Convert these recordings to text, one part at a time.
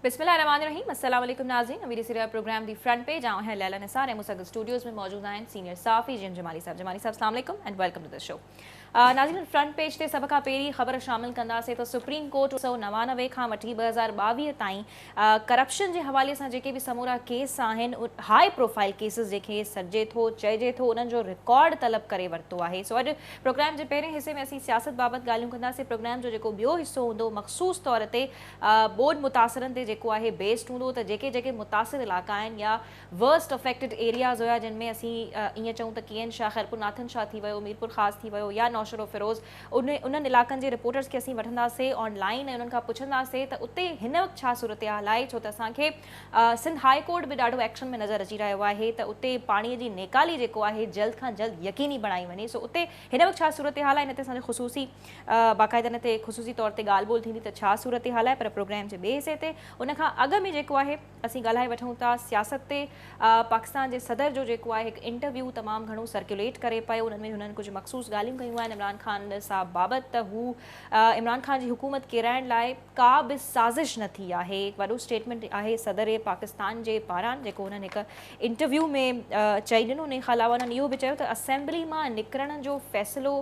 بسم الله الرحمن الرحيم السلام عليڪم ناظرين اوهين ڏسي رهيا پروگرام the front page. آئون آهيان ليلا نثار ۽ مون سان گڏ اسٽوڊيوز ۾ موجود آهن سينيئر صحافي جي ايم جمالي صاحب. جمالي صاحب السلام عليڪم and welcome to the show. ناظرين فرنٽ پيج تي سڀ کان پهرين خبر شامل ڪنداسين ته سپريم ڪورٽ 1999 کان وٺي 2022 تائين ڪرپشن جي حوالي سان جيڪي به سمورا ڪيس آهن، هاء پروفائل ڪيسز جيڪي سڏجي ٿو چئجي ٿو، انهن جو رڪارڊ طلب ڪري ورتو آهي. سو اڄ پروگرام جي پهرين حصي ۾ اسين سياست بابت ڳالهيون ڪنداسين. پروگرام جو جيڪو ٻيو حصو هوندو مخصوص طور تي ٻوڏ متاثرن تي جيڪو آهي بيسڊ هوندو ته جيڪي جيڪي متاثر علائقا آهن يا ورسٽ افيڪٽڊ ايرياز هيا، جن ۾ اسين ائين چئون ته ڪي اين شاهه، خيرپور ناٿن شاهه ٿي ويو، ميرپور خاص ٿي ويو يا نوشهرو فيروز، انهن علائقن جي رپورٽرز کي اسين وٺنداسين آن لائين ۽ انهن کان پڇنداسين ته اتي هن وقت ڇا صورتحال آهي، ڇو ته اسان کي سنڌ هاء ڪورٽ به ڏاڍو ايڪشن ۾ نظر اچي رهيو آهي ته اتي پاڻي جي نيڪالي جيڪو آهي جلد کان جلد يقيني بڻائي وڃي. سو اتي هن وقت ڇا صورتحال آهي ان تي اسان جو خصوصي باقاعده ان تي خصوصي طور تي ڳالهه ٻولهه ٿيندي ته ڇا صورتحال آهي، پر پروگرام جي ٻئي حصي تي. ان کان اڳ ۾ جيڪو آهي اسين ڳالهائي وٺون ٿا سياست تي. پاڪستان جي صدر جو جيڪو آهي هڪ انٽرويو تمام گهڻو سرڪيوليٽ ڪري پيو، انهن ۾ هنن ڪجهه مخصوص ڳالهيون ڪيون آهن عمران خان صاحب بابت ته هو عمران خان جي حڪومت ڪيرائڻ لاء ڪا به سازش نه ٿي آهي. هڪ وڏو اسٽيٽمينٽ آهي صدر پاڪستان جي پاران جيڪو هنن هڪ انٽرويو ۾ چئي ڏنو. ان کان علاوه هنن اهو به چيو ته اسيمبلي مان نڪرڻ جو فيصلو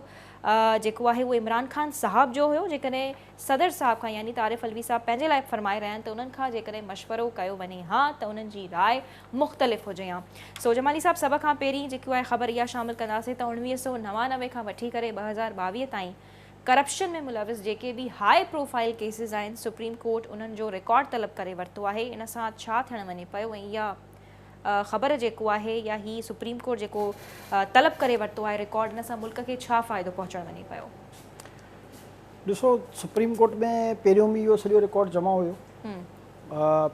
جيڪو آهي اهو عمران خان صاحب جو هيو، جيڪڏهن صدر صاحب کان يعني ته عارف علوي صاحب پنهنجي لاء فرمائي رهيا آهن ته انهن کان جيڪڏهن مشورو ڪيو وڃي ها ته انهن جي راء مختلف هجي ها. سو جمالي صاحب سڀ کان پهرين جيڪو آهي خبر اها شامل ڪنداسين ته 1999 کان وٺي ڪري 2022 تائين ڪرپشن ۾ ملوث جيڪي به هاء پروفائيل ڪيسز آهن سپريم ڪورٽ انهن جو رڪارڊ طلب ڪري ورتو آهي، ان سان ڇا ٿيڻ وڃي پيو ۽ اها خبر جيڪو آهي يا هي سپريم ڪورٽ جيڪو طلب ڪري ورتو آهي رڪارڊ ان سان ملڪ کي ڇا فائدو پهچڻ وڃي پيو؟ ڏسو سپريم ڪورٽ ۾ پهريون به اهو سڄو رڪارڊ جمع هيو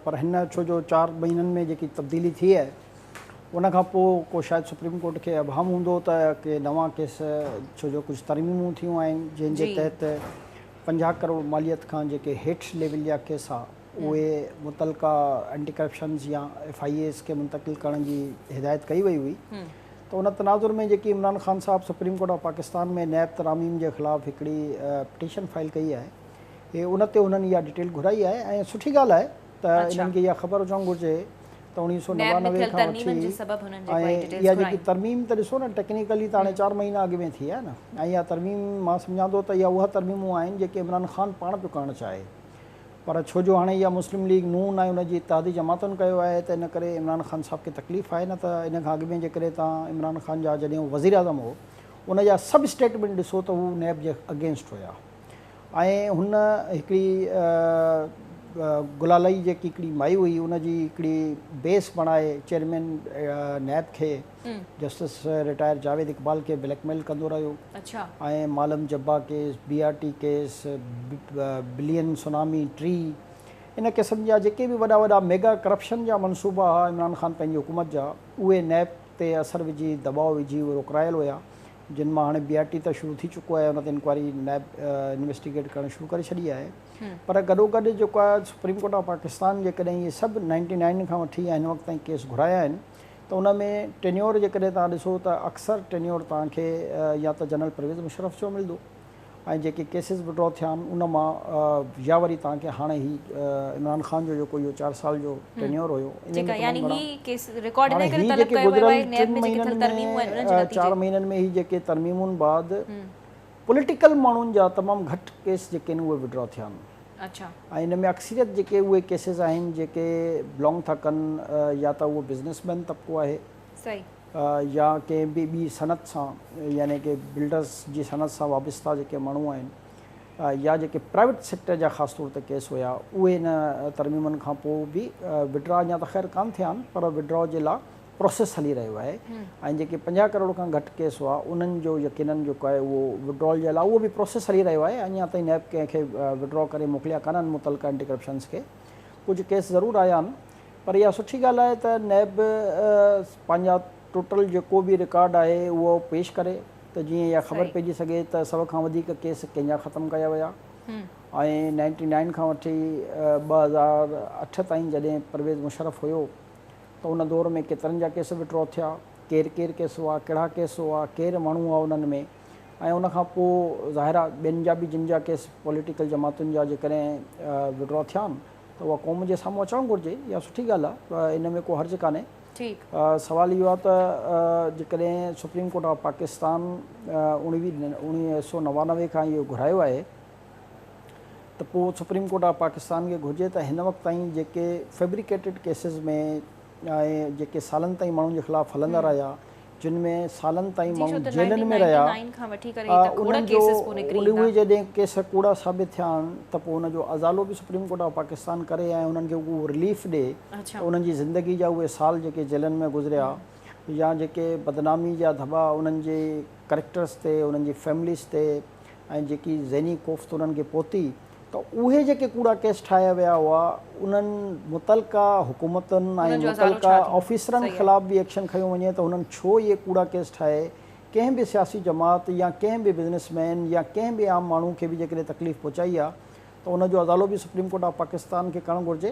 پر هن ڇو جو 4 مهينن ۾ جيڪي تبديلي ٿي آهي ان کان پوء ڪو شايد سپريم ڪورٽ کي ابهام هوندو ته ڪي نوان ڪيس ڇو جو ڪجهه ترميمون ٿيون آهن جنهن جي تحت 50 ڪروڙ ماليت کان جيڪي هيٺ ليول جا ڪيس آ اهي متعلقه اينٽي ڪرپشنز يا ايف I As کي منتقل ڪرڻ جي هدايت ڪئي وئي هئي ته ان تناظر ۾ جيڪي عمران خان صاحب supreme court of Pakistan ۾ NAB تراميم جي خلاف هڪڙي پٽيشن فائل ڪئي آهي اهي ان تي انهن اها ڊيٽيل گهرائي آهي ۽ سٺي ڳالهه آهي ته انهن کي اها خبر هجڻ گهرجي ته 1999 کان وٺي ۽ اها جيڪي ترميم ته ڏسو نه ٽيڪنيڪلي ته هاڻي 4 مهينا اڳ ۾ ٿي آهي نه ۽ اها ترميم مان سمجهان ٿو ته اها اها ترميمون آهن جيڪي عمران خان پاڻ پيو ڪرڻ چاهي. پر ڇو جو هاڻي اها مسلم ليگ نون ۽ ان جي اتحادي جماعتن ڪيو آهي ته ان ڪري عمران خان صاحب کي تڪليف آهي نه ته ان کان اڳ ۾ جيڪڏهن توهان عمران خان جا جڏهن هو وزيراعظم هو ان جا سڀ اسٽيٽمينٽ ڏسو ته هو نيب جي اگينسٽ هيا ۽ هن هڪڙي گلالئي جيڪي هڪڙي مائي هئي ان جي هڪڙي بيس بڻائي چيئرمين نيب کي جسٽس رٽائر جاويد اقبال کي بليڪ ميل ڪندو رهيو ۽ Malam Jabba case, B R T case, billion tsunami tree ان قسم جا جيڪي به وڏا وڏا ميگا ڪرپشن جا منصوبا هئا عمران خان پنهنجي حڪومت جا اهي نيب تي اثر وجهي دٻاء وجهي اهي روڪرايل هيا جن مان هاڻي بي آر ٽي ته شروع ٿي چڪو آهي ان تي انڪوائري نيب انويسٽيگيٽ ڪرڻ شروع ڪري ڇڏي آهي پر گڏوگڏ جيڪو آهي سپريم ڪورٽ آف پاڪستان جيڪڏهن اهي سڀ 99 کان وٺي هن وقت تائين ڪيس گهرايا آهن ته ان ۾ ٽينيور جيڪڏهن توهان ڏسو ته اڪثر ٽينيور توهان کي يا ته جنرل پرويز مشرف جو ملندو ۽ جيڪي ڪيسز وڊرا ٿيا آهن ان مان يا وري توهان کي هاڻي هي عمران خان جو جيڪو اهو 4 سال جو ٽينيور هيو ان ۾ تمام گهڻا هاڻي هي جيڪي گذريل 3 مهينن ۾ 4 مهينن ۾ هي جيڪي ترميمون بعد پوليٽيڪل ماڻهن جا تمام گهٽ ڪيس جيڪي آهن اهي وڊرا ٿيا آهن. ۽ ان ۾ اڪثريت جيڪي اهي ڪيسز آهن جيڪي بلانگ ٿا ڪن يا ته اهو بزنس مين طبقو آهي يا ڪنهن به ٻي صنعت سان يعني ڪي بلڊرز جي صنعت سان وابسته جيڪي ماڻهو آهن يا جيڪي پرائيويٽ سيڪٽر جا خاص طور تي ڪيس هيا اهي ان ترميمن کان پوء به وڊرا اڃا ته خير ڪانه ٿيا آهن پر وڊرا جي لاء پروسيس هلي رهيو آهي ۽ جيڪي 50 ڪروڙ کان گهٽ ڪيس هئا انهن جو يقينن جيڪو آهي اهو وڊرال جي لاء اهو به پروسيس هلي رهيو آهي اڃا تائين نيب ڪنهن کي وڊرا ڪري موڪليا ڪانه آهن متعلقه اينٽي ڪرپشنس کي ڪجهه ڪيس ضرور آيا آهن پر اها سٺي ڳالهه آهي ته نيب پنهنجا ٽوٽل جيڪو به رڪارڊ آهي اهو پيش ڪري ته جيئن اها خبر پئجي سگهي ته سڀ کان وڌيڪ ڪيس ڪنهن جا ختم ڪيا ويا ۽ 99 کان وٺي 2008 تائين جڏهن پرويز مشرف هيو ته ان دور ۾ ڪيترن جا ڪيس وڊرا ٿيا، ڪير ڪير ڪيس هئا، ڪهڙا ڪيس هئا، ڪير ماڻهو هئا انهن ۾ ۽ ان کان پوء ظاهر آهي ٻين جا به جن جا ڪيس پوليٽيڪل جماعتن جا جيڪڏهن وڊرا ٿيا آهن ته ته اها قوم جي سامهون اچڻ گهرجي، اها سٺي ڳالهه آهي، ان ۾ ڪو حرج ڪانهي. سوال اهو آهي ته جيڪڏهن سپريم ڪورٽ آف پاڪستان 1999 کان اهو گهرايو آهي ته پوء سپريم ڪورٽ آف پاڪستان کي گهرجي ته هن وقت تائين جيڪي فيبريڪيٽڊ ڪيسز ۾ ۽ جيڪي سالن تائين ماڻهن جي خلاف هلندا رهيا، جن ۾ سالن تائين جي ڇو ماڻهو ته جيلن ۾ رهيا، 1999 کان وٺي ڪري هي ته کوڙ انهن جو ڪيسز پوء نڪري ايندا. اهي جڏهن ڪيس ڪوڙا ثابت ٿيا آهن ته پوء ان جو ازالو به سپريم ڪورٽ آف پاڪستان ڪري ۽ انهن کي اهو رليف ڏي ته انهن جي زندگي جا اهي سال جيڪي جيلن ۾ گذريا يا جيڪي بدنامي جا ڌٻا انهن جي ڪريڪٽرس تي، انهن جي فيمليز تي ۽ جيڪي ذهني ڪوفت انهن کي پهتي ته اهي جيڪي ڪوڙا ڪيس ٺاهيا ويا هئا انهن متعلقه حڪومتن ۽ انهن جو ازالو متعلقه ڇا ٿيندو؟ آفيسرن صحيح آهي. خلاف به ايڪشن کنيو وڃي ته هنن ڇو اهي ڪوڙا ڪيس ٺاهي ڪنهن به سياسي جماعت يا ڪنهن به بزنس مين يا ڪنهن به عام ماڻهو کي به جيڪڏهن تڪليف پهچائي آهي ته ان جو ازالو به سپريم ڪورٽ آف پاڪستان کي ڪرڻ گهرجي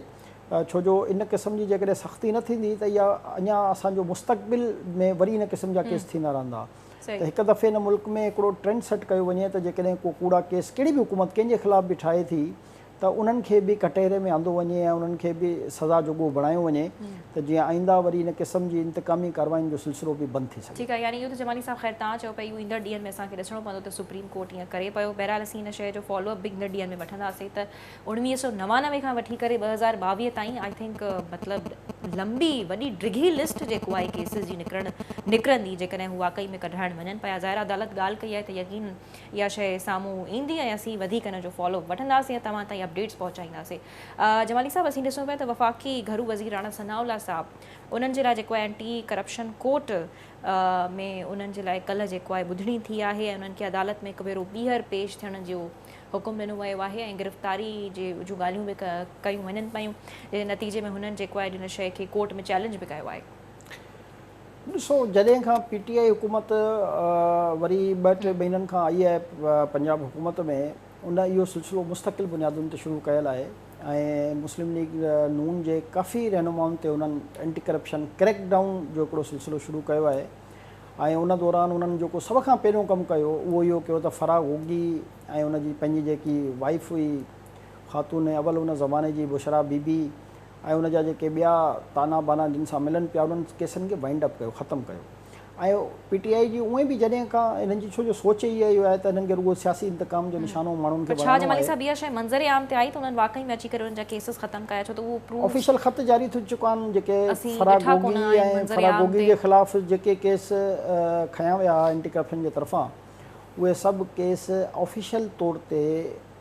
ڇو جو ان قسم جي جيڪڏهن سختي نه ٿيندي ته اها اڃا اسان جو مستقبل ۾ وري ان قسم جا ڪيس ٿيندا رهندا. ته هڪ دفعي هن ملڪ ۾ هڪڙو ٽرينڊ سيٽ ڪيو وڃي ته جيڪڏهن ڪو ڪوڙا ڪيس ڪهڙي به حڪومت ڪنهن جي خلاف به ٺاهي ٿي ته انهن کي به ڪٽهري ۾ آندو وڃي ۽ انهن کي به سزا جوڳو بڻايو وڃي ته جيئن آئنده وري ان قسم جي انتقامي ڪاررواين جو سلسلو به بند ٿي سگهي. ٺيڪ آهي يعني اهو ته جمالي صاحب خير توهان چئو پئي اهو ايندڙ ڏينهن ۾ اسان کي ڏسڻو پوندو ته سپريم ڪورٽ ائين ڪري پيو بهرحال اسين ان شيء جو فالو اپ به ايندڙ ڏينهن ۾ وٺنداسين ته 1999 کان وٺي ڪري 2022 تائين I think مطلب لمبي وڏي ڊگهي لسٽ جيڪو آهي ڪيسز جي نڪرڻ نڪرندي جيڪڏهن هو واقعي ۾ ڪڍرائڻ وڃن پيا ظاهر عدالت ڳالهه ڪئي آهي ته يقين اها شيء سامهون ايندي ۽ اسين وڌيڪ ان جو فالو اپ وٺنداسين ۽ توهان تائين اپڊيٽس پهچائينداسين جمالي صاحب اسين ڏسون پيا ته وفاقي گهرو وزير راڻا ثناء الله صاحب انهن جي لاء جيڪو آهي اينٽي ڪرپشن ڪورٽ ۾ انهن جي لاء ڪلهه جيڪو آهي ٻڌڻي ٿي آهي ۽ انهن کي عدالت ۾ هڪ ڀيرو ٻيهر پيش ٿيڻ جو حڪم ڏنو ويو آهي ۽ گرفتاري جي جون ڳالهيون به ڪيون وڃن پيون جنهن جي نتيجي ۾ هنن جيڪو آهي ان شيء کي ڪورٽ ۾ چئلينج به ڪيو آهي. ڏسو جڏهن کان پي ٽي آء حڪومت وري ٻه ٽي مهينن کان آئي آهي پنجاب حڪومت ۾ ان اهو سلسلو مستقل بنيادن تي شروع ڪيل آهي ۽ مسلم ليگ نون جي ڪافي رهنمائن تي انهن اينٽي ڪرپشن ڪريڪ ڊائون جو هڪڙو سلسلو شروع ڪيو آهي ۽ ان دوران انهن جيڪو سڀ کان پهريون ڪم ڪيو اهو اهو ڪيو ته فرح گوگي ۽ ان جي پنهنجي جيڪي وائيف هئي خاتون اول ان زماني جي بشريٰ بي بي ۽ ان جا جيڪي ٻيا تانا بانا جن سان ملن پيا انهن ڪيسن کي وائنڊ اپ ڪيو ختم ڪيو ۽ پي ٽي آء جي اونئن به جڏهن کان انهن جي ڇو جو سوچ ئي اهو آهي ته انهن کي رڳو سياسي انتقام جو نشانو ماڻهن کي پر ڇا بڻائڻو جمالي آهي. صاحب اها شيء منظر عام تي آئي ته انهن واقعي ۾ اچي ڪري انهن جا ڪيسز ختم ڪيا ڇو ته اهو پروفس آفيشل خط جاري ٿي چڪا آهن جيڪي اسين فرح ڏٺا گوگي ڪونه آهن ۽ منظر فرح عام گوگي تي. جي خلاف جيڪي ڪيس کنيا ويا اينٽي ڪرپشن جي طرفان اهي سڀ ڪيس آفيشل طور تي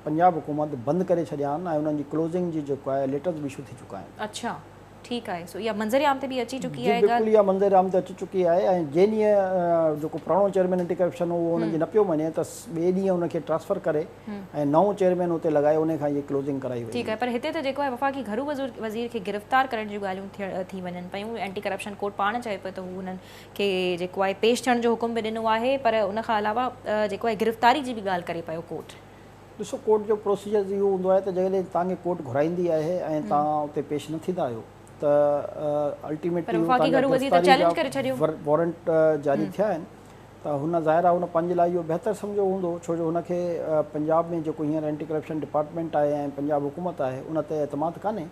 پنجاب حڪومت بند ڪري ڇڏيا آهن ۽ انهن جي ڪلوزنگ جي جيڪو آهي ليٽرز به اشو ٿي چڪا آهن. اڇا ٺيڪ آهي سو اها منظر عام تي به اچي چڪي جي آهي بلڪل ڳالهه. اها منظر عام تي اچي چڪي آهي ۽ جنهن ڏينهن جيڪو پراڻو چيئرمين اينٽي ڪرپشن هو اهو انهن جي نه پيو مڃي ته ٻئي ڏينهن ان کي ٽرانسفر ڪري ۽ نئون چيئرمين اتي لڳائي انهي کان اهي ڪلوزنگ ڪرائي وئي ٺيڪ هئي. آهي پر هتي ته جيڪو آهي وفاقي گهرو وزير کي گرفتار ڪرڻ جون ڳالهيون ٿي وڃن پيون اينٽي ڪرپشن ڪورٽ پاڻ چئي پيو ته هو انهن کي جيڪو آهي پيش ٿيڻ جو حڪم به ڏنو آهي پر ان کان علاوه جيڪو آهي گرفتاري جي به ڳالهه ڪري پيو ڪورٽ. ڏسو ڪورٽ جو پروسيجر اهو هوندو آهي ته جيڪڏهن توهان کي ڪورٽ گهرائيندي آهي ۽ توهان اتي پيش نه ٿيندا آهيو ته پر الٽيميٽلي وفاقي اتان جا گهرو وزير ته گرفتاري چئلينج جا ڪري ڇڏيو. وارنٽ جاري ٿيا آهن ته هن ظاهر آهي هن پنهنجي لاء اهو بهتر سمجهيو هوندو ڇو جو هن کي پنجاب ۾ جيڪو هينئر اينٽي ڪرپشن ڊپارٽمينٽ آهي ۽ پنجاب حڪومت آهي ان تي اعتماد ڪانهي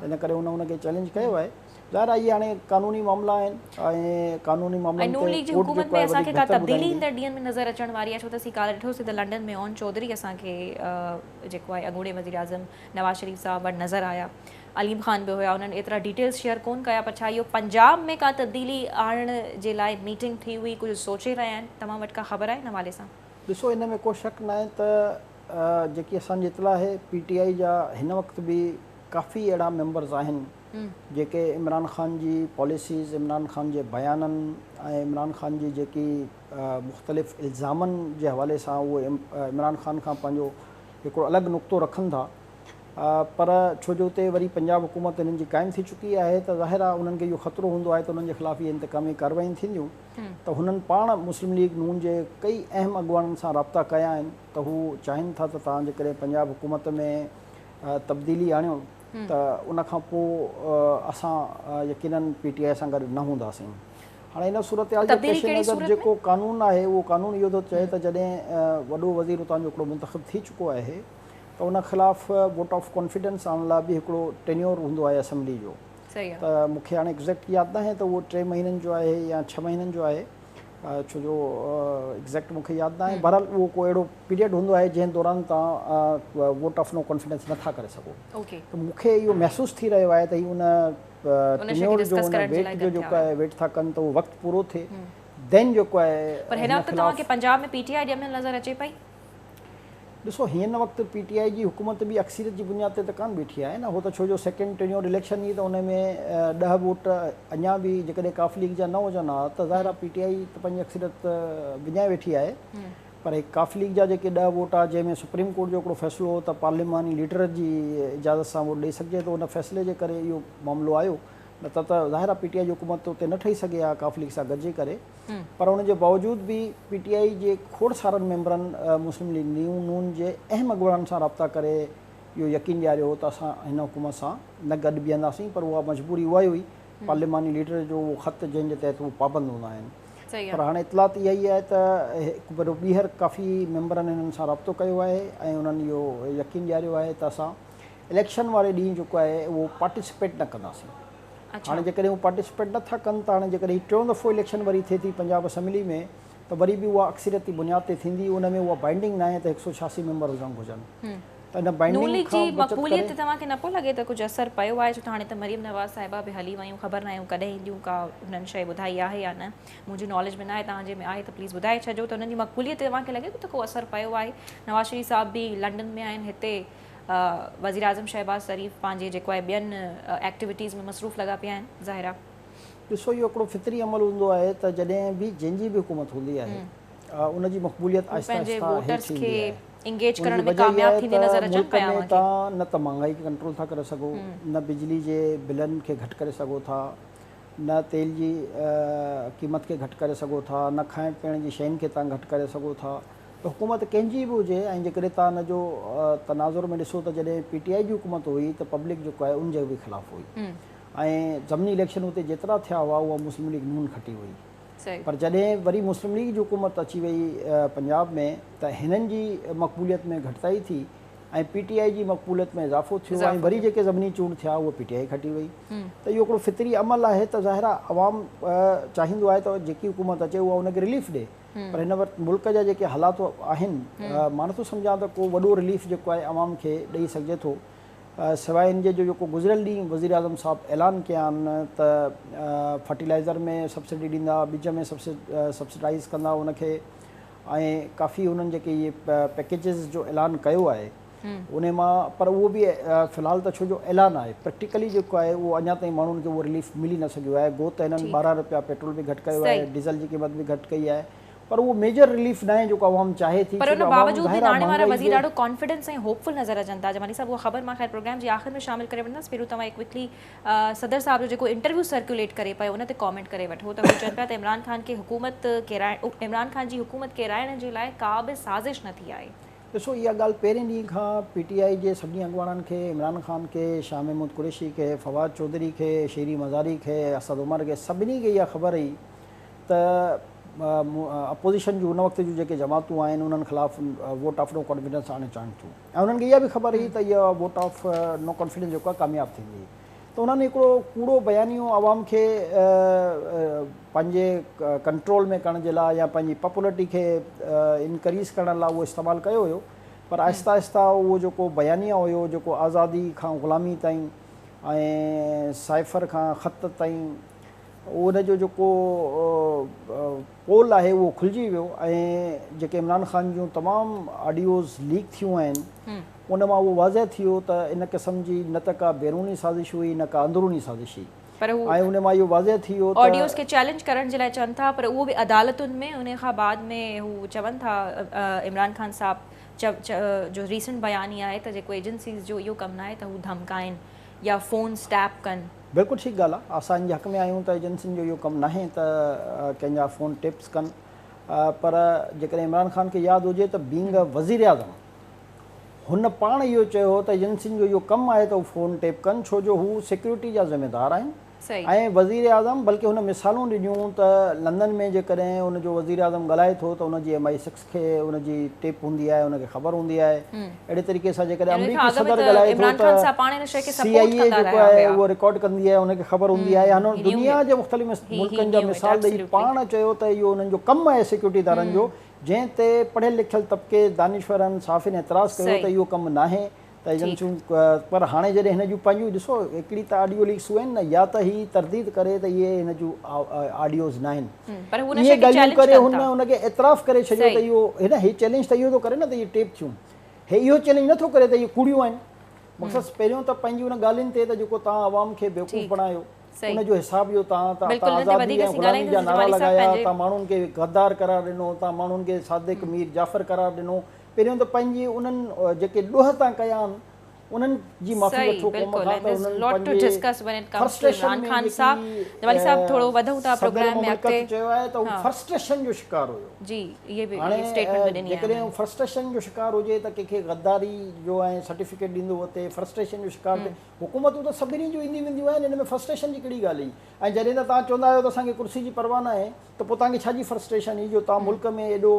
ان ڪري هن ان کي چئلينج ڪيو آهي. ظاهر آهي اهي هاڻي قانوني معاملا آهن ۽ قانوني ۽ معاملن نون تي ليگ جي ڪورٽ حڪومت جيڪو ۾ آهي اسان کي وڌيڪ ڪا بهتر تبديلي ٻڌائيندي. ايندڙ ڏينهن ۾ نظر اچڻ واري آهي ڇو ته اسين ڪالهه ڏٺوسين ته لنڊن ۾ عون چوڌري اسان کي جيڪو آهي اڳوڻي وزيراعظم نواز شريف صاحب وٽ نظر آيا عليم خان به هيا انهن ايترا ڊيٽيلز شيئر ڪون ڪيا پر ڇا اهو پنجاب ۾ ڪا تبديلي آڻڻ جي لاء ميٽنگ ٿي هئي ڪجهه سوچي رهيا آهن توهان وٽ ڪا خبر آهي ان حوالي سان؟ ڏسو ان ۾ ڪو شڪ ناهي ته جيڪي اسان جي اطلاع آهي پي ٽي آء جا هن وقت به ڪافي اهڙا ميمبرز آهن جيڪي عمران خان جي پاليسيز، عمران خان جي بيانن ۽ عمران خان جي جيڪي مختلف الزامن جي حوالي سان اهي عمران خان کان پنهنجو هڪڙو الڳ نقطو رکن ٿا پر ڇو جو اتي وري پنجاب حڪومت انهن جي قائم ٿي چڪي آهي ته ظاهر آهي انهن کي اهو خطرو هوندو آهي ته انهن جي خلاف اهي انتقامي ڪارروايون ٿينديون ته هنن پاڻ مسلم ليگ نون جي ڪئي اهم اڳواڻن سان رابطا ڪيا آهن ته هو چاهين ٿا ته توهان جيڪڏهن پنجاب حڪومت ۾ تبديلي آڻيو ته ان کان پوء اسان يقينن پي ٽي آء سان گڏ نه هونداسين. هاڻي ان صورتحال جي تبديلي پيش ڪهڙي نظر صورت ۾؟ جيڪو قانون آهي اهو قانون اهو ٿو چئي ته جڏهن وڏو وزير اتان جو هڪڙو منتخب ٿي چڪو آهي ته ان خلاف ووٽ آف ڪانفيڊنس آڻڻ لاء به هڪڙو ٽينيور هوندو آهي اسيمبلي جو ته مون کي هاڻي ايگزيڪٽ ياد ناهي ته اهو 3 مهينن جو آهي يا 6 مهينن جو آهي ڇو جو ايگزيڪٽ مون کي ياد ناهي. بهرحال اهو ڪو اهڙو پيريڊ هوندو آهي جنهن دوران توهان ووٽ آف نو ڪانفيڊنس نٿا ڪري سگهو. ته مون کي اهو محسوس ٿي رهيو آهي ته هي ان ٽينيور جو ان ويٽ جو جيڪو آهي ويٽ ٿا ڪن ته اهو وقت پورو ٿئي دين جيڪو آهي. پر هن وقت توهان کي پنجاب ۾ پي ٽي آء ڄميل نظر اچي پئي؟ ڏسو هن وقت پي ٽي آء جي حڪومت به اڪثريت جي بنياد تي ته ڪانه بيٺي آهي نه، هو ته ڇو جو سيڪنڊ ٽينيور اليڪشن هئي ته ان ۾ 10 ووٽ اڃا به جيڪڏهن قاف ليگ جا نه هجن ها ته ظاهر آهي پي ٽي آء ته پنهنجي اڪثريت وڃائي ويٺي آهي پر هي قاف ليگ جا جيڪي 10 ووٽ آ جنهن ۾ سپريم ڪورٽ جو هڪڙو فيصلو هو ته پارليماني ليڊر جي اجازت سان ووٽ ڏئي سگهجي ٿو ان فيصلي جي ڪري اهو معاملو آيو نه ته ته ظاهر آهي پي ٽي آء جي حڪومت اتي نه ٺهي سگهي ها قاف ليگ سان گڏجي ڪري. پر ان جي باوجود به پي ٽي آء جي کوڙ سارن ميمبرن مسلم ليگ نون جي اهم اڳواڻن سان رابطا ڪري اهو يقين ڏياريو هو ته اسان هن حڪومت سان نه گڏ بيهنداسين پر اها مجبوري اها ئي هئي پارليماني ليڊر جو اهو خط جنهن جي تحت هو پابند هوندا آهن پر هاڻي اطلاعات اها ئي آهي ته هڪ ڀيرو ٻيهر ڪافي ميمبرن هنن سان رابطو ڪيو آهي ۽ انهن اهو يقين ڏياريو آهي ته اسان اليڪشن واري ڏينهن جيڪو آهي اهو پارٽيسپيٽ نه ڪنداسين. هاڻي جيڪڏهن هو پارٽيسپيٽ نه ٿا ڪن ته هاڻي جيڪڏهن هي ٽيون دفعو اليڪشن وري ٿئي ٿي پنجاب اسيمبلي ۾ ته وري به اها اڪثريتي بنياد تي ٿيندي ان ۾ اها بائنڊنگ ناهي ته 186 ميمبر هجڻ گهرجن ته ان نون بائنڊنگ ليگ جي کان بچت ڪري. مقبوليت تي توهان کي نه پيو لڳي ته ڪجهه اثر پيو آهي ڇو ته هاڻي ته مريم نواز صاحبه به هلي ويون خبر ناهي هو ڪڏهن اينديون ڪا انهن شيء ٻڌائي آهي يا نه منهنجي ناليج ۾ ناهي توهان جي ۾ آهي ته پليز ٻڌائي ڇڏجو ته انهن جي مقبوليت تي توهان کي لڳي ٿو ته ڪو اثر پيو آهي نواز شريف صاحب به لنڊن ۾ آهن هتي وزيراعظم شهباز شريف پنهنجي جيڪو آهي ٻين ايڪٽيوٽيز ۾ مصروف لڳا پيا آهن ظاهر آهي. ڏسو اهو هڪڙو فطري عمل هوندو آهي ته جڏهن به جنهن جي به حڪومت هوندي آهي ان جي مقبوليت هو آهستي پنهنجي آهستي هيٺ ووٽرز ايندي کي آهي. انگيج ان ڪرڻ جي ۾ وجه اها ڪامياب آهي ٿيندي ته نظر اچن ملڪ پيا ۾ اوهان کي. توهان نه ته مهانگائي کي ڪنٽرول ٿا ڪري سگهو نه بجلي جي بلن کي گهٽ ڪري سگهو ٿا نه تيل جي قيمت کي گهٽ ڪري سگهو ٿا نه کائڻ پيئڻ جي شين کي توهان گهٽ ڪري سگهو ٿا. ته حڪومت ڪنهن جي به هجي ۽ جيڪڏهن توهان ان جو تناظر ۾ ڏسو ته جڏهن پي ٽي آء جي حڪومت هئي ته پبلڪ جيڪو آهي ان جي به خلاف هئي ۽ ضمني اليڪشن اتي جيترا ٿيا هئا اها مسلم ليگ نون کٽي هئي پر جڏهن وري مسلم ليگ جي حڪومت اچي وئي پنجاب ۾ ته هنن جي مقبوليت ۾ گهٽتائي ٿي ۽ پي ٽي آء جي مقبوليت ۾ اضافو ٿيو ۽ وري جيڪي ضمني چونڊ ٿيا اهي پي ٽي آء کٽي وئي ته اهو هڪڙو فطري عمل آهي ته ظاهر آهي عوام چاهيندو آهي ته جيڪي حڪومت اچي اها ان کي رليف ڏي. پر هن وقت ملڪ جا جيڪي حالات آهن مان نٿو سمجهان ته ڪو وڏو رليف جيڪو آهي عوام کي ڏئي سگهجي ٿو سواء ان جي جو جيڪو گذريل ڏينهن وزيراعظم صاحب اعلان ڪيا آهن ته فرٽيلائزر ۾ سبسڊي ڏيندا ٻج ۾ سبسڊائز ڪندا ان کي ۽ ڪافي انهن جيڪي اهي پيڪيجز جو اعلان ڪيو آهي انهي مان پر اهو به في الحال ته ڇو جو اعلان آهي پريڪٽيڪلي جيڪو آهي اهو اڃا تائين ماڻهن کي اهو رليف ملي نه سگهيو آهي گو ته هنن 12 رپيا پيٽرول به گهٽ ڪيو آهي ڊيزل جي قيمت به گهٽ ڪئي آهي پر اهو ميجر رليف ناهي جيڪو عوام چاهي ٿي پر ڇو ان جو عوام باوجود به ظاهر آهي ناڻي وارا مهانگائي وزير جي ڏاڍو ڪانفيڊنس ۽ هوپ فل نظر اچن ٿا جمالي صاحب اها خبر مان خير پروگرام جي آخر ۾ شامل ڪري وٺندس پهريون توهان ڪوئڪلي صدر صاحب جو جيڪو انٽرويو سرڪيوليٽ ڪري پيو ان تي ڪامينٽ ڪري وٺو ته هو چون پيا ته عمران خان کي حڪومت ڪيرائڻ عمران خان جي حڪومت ڪيرائڻ جي لاء ڪا به سازش نه ٿي آهي. ڏسو اها ڳالهه پهرين ڏينهن کان پي ٽي آء جي سڀني اڳواڻن کي، عمران خان کي، شاهه محمود قريشي کي، فواد چوڌري کي، شيري مزاري کي، اسد عمر کي سڀني کي اها خبر هئي ته اپوزيشن جون ان وقت جون جيڪي جماعتون آهن انهن خلاف ووٽ آف نو ڪانفيڊنس آڻڻ چاهين ٿيون ۽ انهن کي اها به خبر هئي ته اها ووٽ آف نو ڪانفيڊنس جيڪو آهي ڪامياب ٿيندي. ته انهن هڪڙو ڪوڙو بيانيو عوام کي پنهنجي ڪنٽرول ۾ ڪرڻ جي لاء يا پنهنجي پاپولرٽي کي انڪريز ڪرڻ لاء اهو استعمال ڪيو هيو پر آهستي آهستي اهو جيڪو بيانيه هيو جيڪو آزادي کان غلامي تائين ۽ سائفر کان خط تائين ان جو جيڪو پول آهي اهو کلجي ويو ۽ جيڪي عمران خان جون تمام آڊيوز ليڪ ٿيون آهن ان مان اهو واضح ٿي ويو ته ان قسم جي نه ته ڪا بيروني سازش هئي نه ڪا اندروني سازش هئي پر هو ۽ ان مان اهو واضح ٿي ويو ته آڊيوز کي چئلينج ڪرڻ جي لاء چون ٿا پر اهو به عدالتن ۾ ان کان بعد ۾ هو چون ٿا عمران خان صاحب جو ريسنٽ بيان ئي آهي ته جيڪو ايجنسيز جو اهو ڪم ناهي ته هو ڌمڪائين يا فونز ٽيپ ڪن. بلڪل ٺيڪ ڳالهه آهي اسان ان جي حق ۾ آهيون ته ايجنسين جو اهو ڪم ناهي ته ڪنهن جا فون ٽيپس ڪن پر جيڪڏهن عمران خان کي ياد هجي ته بينگ ا وزيراعظم هن پاڻ اهو چيو هو ته ايجنسين جو اهو ڪم آهي ته هو فون ٽيپ ڪن ڇو جو هو سيڪيورٽي جا ذميدار آهن ۽ وزيراعظم بلڪه هن مثالون ڏنيون ته لندن ۾ جيڪڏهن ان جو وزيراعظم ڳالهائي ٿو ته ان جي ايم I six کي ان جي ٽيپ هوندي آهي ان کي خبر هوندي آهي اهڙي طريقي سان جيڪڏهن آمريڪي صدر ڳالهائي ٿو ته سي آء اي جيڪو آهي اهو رڪارڊ ڪندي آهي ان کي خبر هوندي آهي هن دنيا جي مختلف ملڪن جا مثال ڏئي پاڻ چيو ته اهو انهن جو ڪم آهي سيڪيورٽي ادارن جو جنهن تي پڙهيل لکيل طبقي، دانشورن، صحافين اعتراض ڪيو ته اهو ڪم ناهي ته ايجنسيون پر هاڻي جڏهن هن جون پنهنجون ڏسو هڪڙي ته آڊيو ليڪس آهن نه يا ته هي ترديد ڪري ته اهي هن جون آڊيوز ناهن اهي ڳالهيون ڪري هن ان کي اعتراف ڪري ڇڏيو ته اهو هن هي چئلينج ته اهو ٿو ڪري نه ته اهي ٽيپ ٿيون هي اهو چئلينج نه ٿو ڪري ته اهي ڪوڙيون آهن مقصد پهريون ته پنهنجي ان ڳالهين تي ته جيڪو توهان عوام کي بيوقوف بڻايو ان جو حساب ڏيو تان ته تان آزادي ۽ غلامي جا نعرا لڳايا تان ماڻهن کي غدار قرار ڏنو تان ماڻهن کي صادق مير جعفر قرار ڏنو پهريون ته پنهنجي انهن جيڪي ڏوهه تان ڪيا آهن انهن جي معافي وٺو قوم کان ته انهن پنهنجي فرسٽريشن ۾ جيڪي صدر مملڪت چيو آهي ته هو فرسٽريشن جو شڪار هيو هاڻي جيڪڏهن هو فرسٽريشن جو شڪار هجي ته ڪنهن کي غداري جو ۽ سرٽيفڪيٽ ڏيندو وتي فرسٽريشن جو شڪار ٿئي حڪومتون ته سڀني جون اينديون وينديون آهن ان ۾ فرسٽريشن جي ڪهڙي ڳالهه هئي ۽ جڏهن ته توهان چوندا آهيو ته اسان کي ڪرسي جي پرواهه ناهي ته پوء توهان کي ڇا جي فرسٽريشن هئي جو توهان ملڪ ۾ ايڏو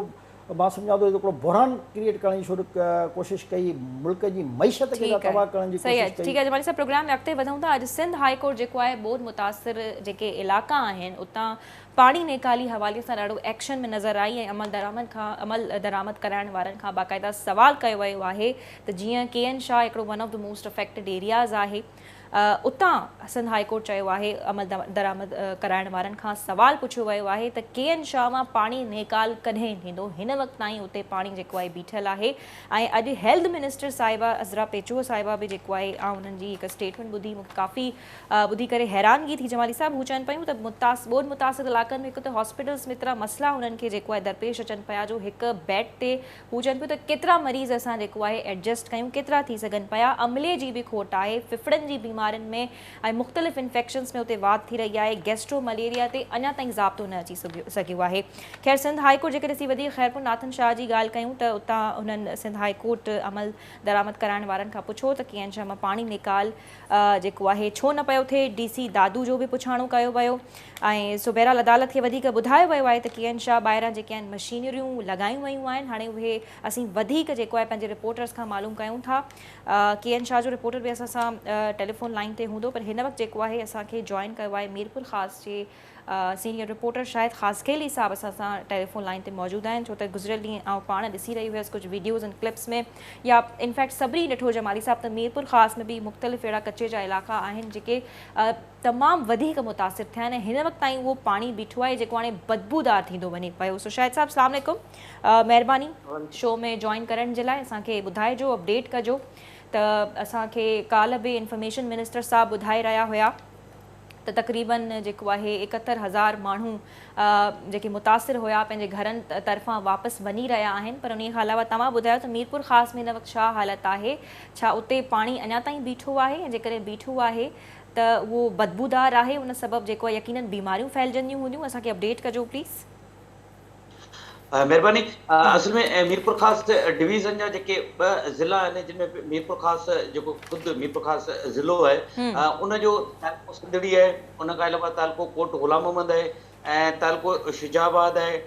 مان سمجهان ٿو هڪڙو بحران ڪريئيٽ ڪرڻ جي شروع ڪوشش ڪئي ملڪ جي معيشت کي توهان تباهه ڪرڻ جي ڪوشش ڪئي. ٺيڪ آهي جمالي صاحب پروگرام ۾ اڳتي وڌون ٿا اڄ سنڌ هاء ڪورٽ جيڪو آهي ٻوڏ متاثر جيڪي علائقا آهن اتان پاڻي نيڪالي حوالي سان ڏاڍو ايڪشن ۾ نظر آئي ۽ عمل درآمد کان عمل درآمد ڪرائڻ وارن کان باقاعده سوال ڪيو ويو آهي ته جيئن ڪي اين شاهه هڪڙو one of the most affected areas آهي اتان سنڌ هائي ڪورٽ چيو آهي عمل درآمد ڪرائڻ وارن کان سوال پڇيو ويو آهي ته ڪي اين شاهه مان پاڻي نيڪال ڪڏهن ٿيندو هن وقت تائين اتي پاڻي جيڪو آهي بيٺل آهي ۽ اڄ هيلٿ منسٽر صاحبه عذرا پيچوهو صاحبه به جيڪو آهي آئون انهن جي هڪ اسٽيٽمينٽ ٻڌي مون کي ڪافي ٻڌي ڪري حيرانگي ٿي جمالي صاحب هو چون پيون ته ٻوڏ متاثر علائقن ۾ هڪ ته هاسپيٽلز ۾ ايترا مسئلا هنن کي جيڪو آهي درپيش اچن پيا جو هڪ بيڊ تي هو چون پيون ته ڪيترا مريض اسان جيڪو آهي ايڊجسٽ ڪيون ڪيترا ٿي سگهن پيا عملي جي به کوٽ آهي ڦڦڙن جي بيمارين ۾ ۽ مختلف انفيڪشنز ۾ اتي واڌ ٿي رهي آهي گيسٽرو مليريا تي اڃا تائين ضابطو نه اچي سگهيو آهي خير سنڌ هائي ڪورٽ جيڪڏهن اسين وڌيڪ خيرپور ناٿن شاهه جي ڳالهه ڪيون ته اتان هنن سنڌ هائي ڪورٽ عمل درآمد ڪرائڻ وارن کان پڇيو ته ڪي اين شاهه مان پاڻي نيڪال جيڪو آهي ڇو نه پيو ٿئي، ڊي سي دادو جو به پڇاڻو ڪيو ويو ۽ سو بهرحال عدالت کي وڌيڪ ٻڌايو ويو آهي ته ڪي اين شاهه ٻاهران جيڪي آهن مشينريون لڳايون ويون آهن هاڻي اهي اسين وڌيڪ جيڪو آهي پنهنجي رپورٽرز کان معلوم ڪيون ٿا ڪي اين شاهه جو رپورٽر به اسان سان ٽيليفون لائين تي هوندو پر هن وقت جيڪو آهي اسان کي جوائن ڪيو آهي ميرپور خاص جي سينيئر رپورٽر شاهد خاصخيلي صاحب اسان سان ٽيليفون لائين تي موجود آهن ڇو ته گذريل ڏينهن آئون پاڻ ڏسي رهي هيس ڪجهه ويڊيوز ۽ ڪلپس ۾ يا انفيڪٽ سڀني ڏٺو جمالي صاحب ته ميرپور خاص ۾ به مختلف اهڙا ڪچي جا علائقا آهن جيڪي تمام وڌيڪ متاثر ٿيا آهن ۽ هن وقت تائين اهو پاڻي بيٺو آهي جيڪو هاڻي بدبودار ٿيندو وڃي پيو سو شاهد صاحب اسلام عليڪم مهرباني شو ۾ جوائن ڪرڻ جي لاء اسان کي ٻڌائجو اپڊيٽ ڪجو ته اسان کي ڪالهه به انفارميشن منسٽر صاحب ٻڌائي رهيا هيا ته تقريبن جيڪو آهي 71 هزار ماڻهو جيڪي متاثر هيا پنهنجي گهرن طرفان واپس وڃي رهيا آهن پر انهي کان علاوه توهان ٻڌايو ته ميرپور خاص ۾ هن وقت ڇا حالت آهي ڇا اتي پاڻي اڃا تائين بيٺو آهي ۽ جيڪڏهن بيٺو آهي ته اهو بدبودار آهي ان سبب جيڪو آهي يقينن بيماريون ڦهلجنديون هونديون اسان کي اپڊيٽ ڪجو پليز. مهرباني اصل ۾ ميرپورخاص ڊويزن جا جيڪي ٻه ضلعا آهن جن ۾ ميرپورخاص جيڪو خود ميرپورخاص ضلعو آهي ان جو تعلقو سنڌڙي آهي ان کان علاوه تعلقو ڪوٽ غلام محمد آهي ۽ تعلقو شجاع آباد آهي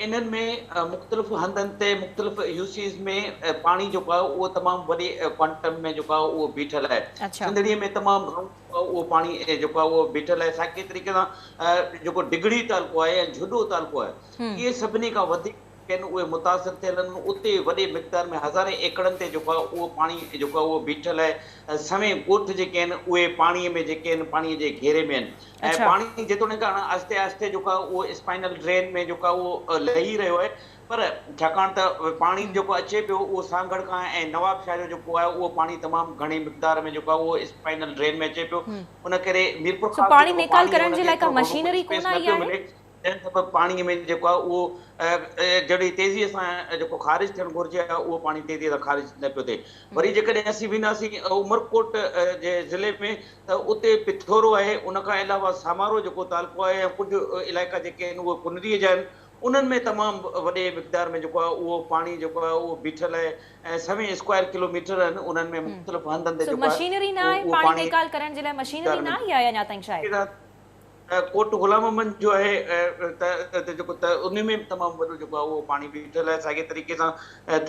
انهن ۾ مختلف هنڌن تي مختلف يو سيز ۾ پاڻي جيڪو آهي اهو تمام وڏي ڪوانٽم ۾ جيڪو آهي اهو بيٺل آهي سنڌڙي ۾ تمام گهڻو اهو پاڻي جيڪو آهي اهو بيٺل آهي ساڳئي طريقي سان جيڪو ڊگهڙي تعلقو آهي ۽ جهڏو تعلقو آهي اهي سڀني کان وڌيڪ جيڪي آهن اهي متاثر ٿيل آهن اتي وڏي مقدار ۾ هزارين ايڪڙن تي جيڪو آهي اهو پاڻي جيڪو آهي اهو بيٺل آهي سوين ڳوٺ جيڪي آهن اهي پاڻي ۾ جيڪي آهن پاڻي جي گهيري ۾ آهن ۽ پاڻي جيتوڻيڪ هاڻ آهستي آهستي جيڪو آهي اهو اسپائنل ڊرين ۾ جيڪو آهي اهو لهي رهيو آهي پر ڇاڪاڻ ته پاڻي جيڪو اچي پيو اهو سانگهڙ کان ۽ نواب شاهه جو جيڪو آهي اهو پاڻي تمام گهڻي مقدار ۾ جيڪو آهي اهو اسپائنل ڊرين ۾ اچي پيو ان ڪري ميرپور سو خاص پاڻي جو جيڪو نيڪال پاڻي آهي ڪرڻ ان جي کي لاء ڪا ايترو گهڻو مشينري اسپيس ڪونه نه آئي پيو آهي؟ ملي جنهن سبب پاڻي ۾ جيڪو آهي اهو جهڙي تيزي سان جيڪو خارج ٿيڻ گهرجي اهو پاڻي تيزي سان خارج نه پيو ٿئي وري جيڪڏهن اسين وينداسين عمرڪوٽ جي ضلعي ۾ ته اتي پٿورو آهي ان کان علاوه سامارو جيڪو تعلقو آهي ۽ ڪجهه علائقا جيڪي آهن اهي ڪنري جا آهن انهن ۾ تمام وڏي مقدار ۾ جيڪو آهي اهو پاڻي جيڪو آهي اهو بيٺل آهي ۽ سوين اسڪوائر ڪلوميٽر آهن انهن ۾ مختلف هنڌن تي جيڪو آهي مشينري نه آهي پاڻي نيڪال ڪرڻ جي لاء مشينري نه آئي آهي اڃا تائين شايد. ڪوٽ غلام محمد جو آهي ته جيڪو ته ان ۾ به تمام وڏو جيڪو آهي اهو پاڻي بيٺل آهي ساڳي طريقي سان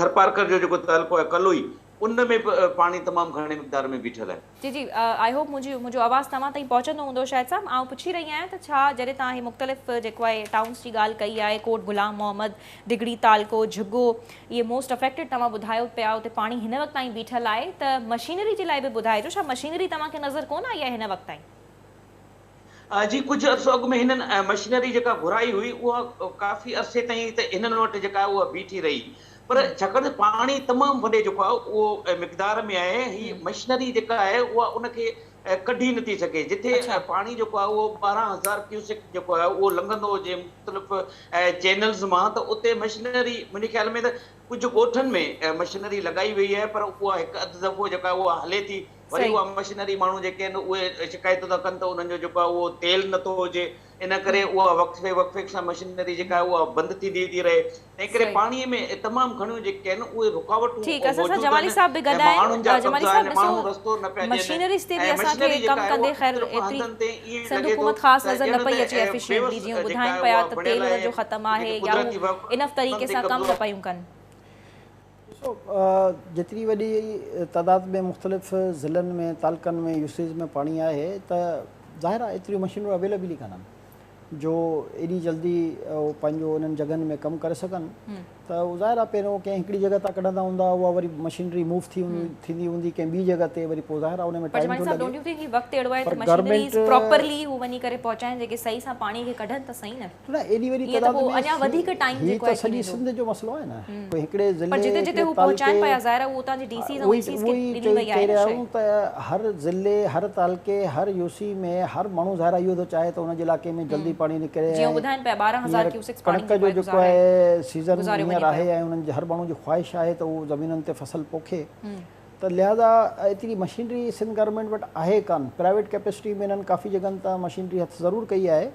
ٿرپارڪر جو جيڪو تعلقو آهي ڪلوئي ان ۾ به پاڻي تمام گهڻي مقدار ۾ بيٺل آهي. جي جي I hope منهنجي منهنجو آواز توهان تائين پهچندو هوندو شاهد صاحب آئون پڇي رهي آهيان ته ڇا جڏهن توهان هي مختلف جيڪو آهي ٽائونس جي ڳالهه ڪئي آهي ڪوٽ غلام محمد ڊگهڙي تعلقو جهڳو اهي موسٽ افيڪٽيڊ توهان ٻڌايو پيا اتي پاڻي هن وقت تائين بيٺل آهي ته مشينري جي لاء به ٻڌائجو ڇا مشينري توهان کي نظر ڪونه آئي آهي هن وقت تائين. جي ڪجهه عرصو اڳ ۾ هنن مشينري جيڪا گهرائي هئي اها ڪافي عرصي تائين ته هنن وٽ جيڪا آهي اها بيٺي رهي پر ڇاڪاڻ ته پاڻي تمام وڏي جيڪو آهي اهو مقدار ۾ آهي هي مشنري جيڪا آهي اها ان کي ڪڍي نٿي سگهي جتي پاڻي جيڪو آهي اهو 12000 ڪيوسڪ جيڪو آهي اهو لنگهندو هجي مختلف چينلز مان ته اتي مشنري منهنجي خيال ۾ ته ڪجهه ڳوٺن ۾ مشنري لڳائي وئي آهي پر اها هڪ اڌ دفعو جيڪا اها هلي ٿي وري اها مشنري ماڻهو جيڪي آهن اهي شڪايتون ٿا ڪن ته انهن جو جيڪو آهي اهو تيل نٿو هجي ان ڪري اها وقفي وقفي سان مشنري جيڪا آهي اها بند ٿيندي ٿي رهي تنهن ڪري پاڻي ۾ تمام گهڻيون جيڪي آهن اهي رڪاوٽون ٺيڪ اسان سان جمالي صاحب به گڏ آهن جمالي صاحب ڏسو مشينريز تي به اسان کي ڪم ڪندي خير ايتري سنڌ حڪومت خاص نظر نه پئي اچي ايفيشنٽلي جيئن ٻڌائين پيا ته تيل انهن جو ختم آهي يا هو انف طريقي سان ڪم نه پيون ڪن. ڏسو جيتري وڏي تعداد ۾ مختلف ضلعن ۾ تعلقن ۾ يوسيز ۾ پاڻي آهي ته ظاهر آهي ايتريون مشينون اويليبل ئي ڪانهن جو ايڏي جلدي پنهنجو انهن جڳهن ۾ ڪم ڪري سگهن ته ظاهر آهي پهريون ڪنهن هڪڙي جڳهه تان ڪڍندا هوندا اها وري مشينري موو ٿي ٿيندي هوندي ڪنهن ٻي جڳهه تي وري پوء ظاهر آهي ان ۾ ٽائيم ٿو لڳي پر گورنمينٽ پراپرلي هو وڃي ڪري پهچائين جيڪي صحيح سان پاڻي کي ڪڍن ته صحيح نه نه ايڏي وڏي تعداد ۾ اڃا وڌيڪ ٽائيم جيڪو آهي ته سڄي سنڌ جو مسئلو آهي نه ڪوئي هڪڙي ضلعي پر جتي جتي هو پهچائين پيا ظاهر آهي اهو اتان جي ڊي سيز ۽ اي سيز کي ڏني وئي آهي نه شيء ته هر ضلعي هر تعلقي هر يو سي ۾ هر ماڻهو ظاهر آهي اهو ٿو چاهي ته ان جي علائقي ۾ جلدي پاڻي نڪري جيئن ٻڌائين پيا 12000 ڪيوسڪس پاڻي ڪڻڪ جو جيڪو آهي سيزن هينئر آهي ۽ انهن جي هر ماڻهو جي خواهش آهي ته هو زمينن تي فصل پوکي ته لهذا ايتري مشينري سنڌ گورنمينٽ وٽ آهي ڪانه پرائيويٽ ڪيپيسٽي ۾ انهن ڪافي جڳهن تان مشينري هٿ ضرور ڪئي آهي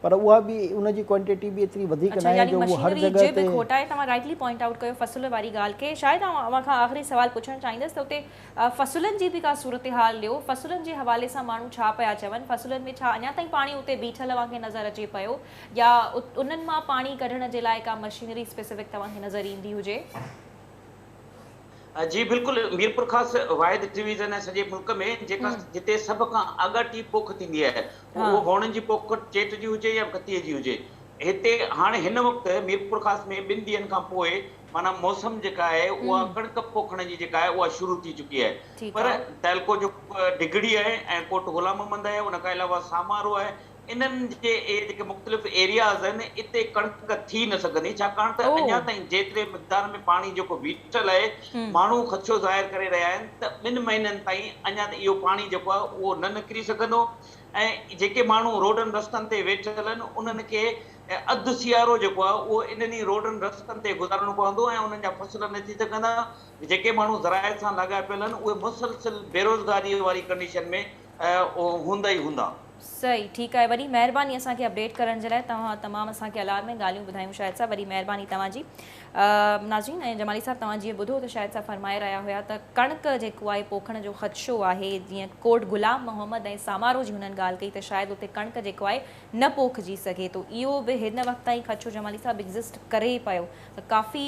پر اها به ان جي ڪوانٽيٽي به ايتري وڌيڪ ناهي جو اهو هر جڳهه تي. به کوٽ آهي توهان رائٽلي پوائنٽ آئوٽ ڪيو فصل واري ڳالهه کي شايد آئون اوهان کان آخري سوال پڇڻ چاهيندس ته اتي فصلن جي به ڪا صورتحال ڏيو فصلن جي حوالي سان ماڻهو ڇا پيا چون فصلن ۾ ڇا اڃا تائين پاڻي اتي بيٺل اوهان کي نظر اچي پيو يا انهن مان پاڻي ڪڍڻ جي لاء ڪا مشينري اسپيسفڪ توهان کي نظر ايندي هجي. جي بلڪل ميرپورخاص واحد ڊويزن آهي سڄي ملڪ ۾ جيڪا جتي سڀ کان آڳاٽي پوک ٿيندي آهي اهو ووڻن جي پوک چيٽ جي هجي يا ڪتيء جي هجي هتي هاڻي هن وقت ميرپورخاص ۾ ٻن ڏينهن کان پوء معنيٰ موسم جيڪا آهي اها ڪڻڪ پوکڻ جي جيڪا آهي اها شروع ٿي چڪي آهي پر تعلقو جو ڊگهڙي آهي ۽ ڪوٽ غلام محمد آهي ان کان علاوه سامارو آهي انهن جي اهي جيڪي مختلف ايرياز آهن اتي ڪڻڪ ٿي نه سگهندي ڇاڪاڻ ته اڃا تائين جيتري مقدار ۾ پاڻي جيڪو بيٺل آهي ماڻهو خدشو ظاهر ڪري رهيا آهن ته ٻن مهينن تائين اڃا ته اهو پاڻي جيڪو آهي اهو نه نڪري سگهندو ۽ جيڪي ماڻهو روڊن رستن تي ويٺل آهن انهن کي اڌ سيارو جيڪو آهي اهو انهن ئي روڊن رستن تي گذارڻو پوندو ۽ انهن جا فصل نه ٿي سگهندا جيڪي ماڻهو زراعت سان لاڳاپيل آهن اهي مسلسل بيروزگاري واري ڪنڊيشن ۾ هوندا ئي هوندا. صحيح ٺيڪ آهي وڏي مهرباني اسان کي اپڊيٽ ڪرڻ جي لاء توهان تمام اسان کي الارمنگ ڳالهيون ٻڌايون شاهد صاحب وڏي مهرباني توهان جي ناظرين ۽ جمالي صاحب توهان جيئن ٻڌو ته شاهد صاحب فرمائي رهيا هيا ته ڪڻڪ جيڪو آهي پوکڻ جو خدشو آهي جيئن ڪوٽ غلام محمد ۽ سامارو جي هنن ڳالهه ڪئي ته شايد اتي ڪڻڪ جيڪو آهي نه پوکجي سگهي ٿو اهو به هن وقت تائين خدشو جمالي صاحب ايگزسٽ ڪري پيو ته ڪافي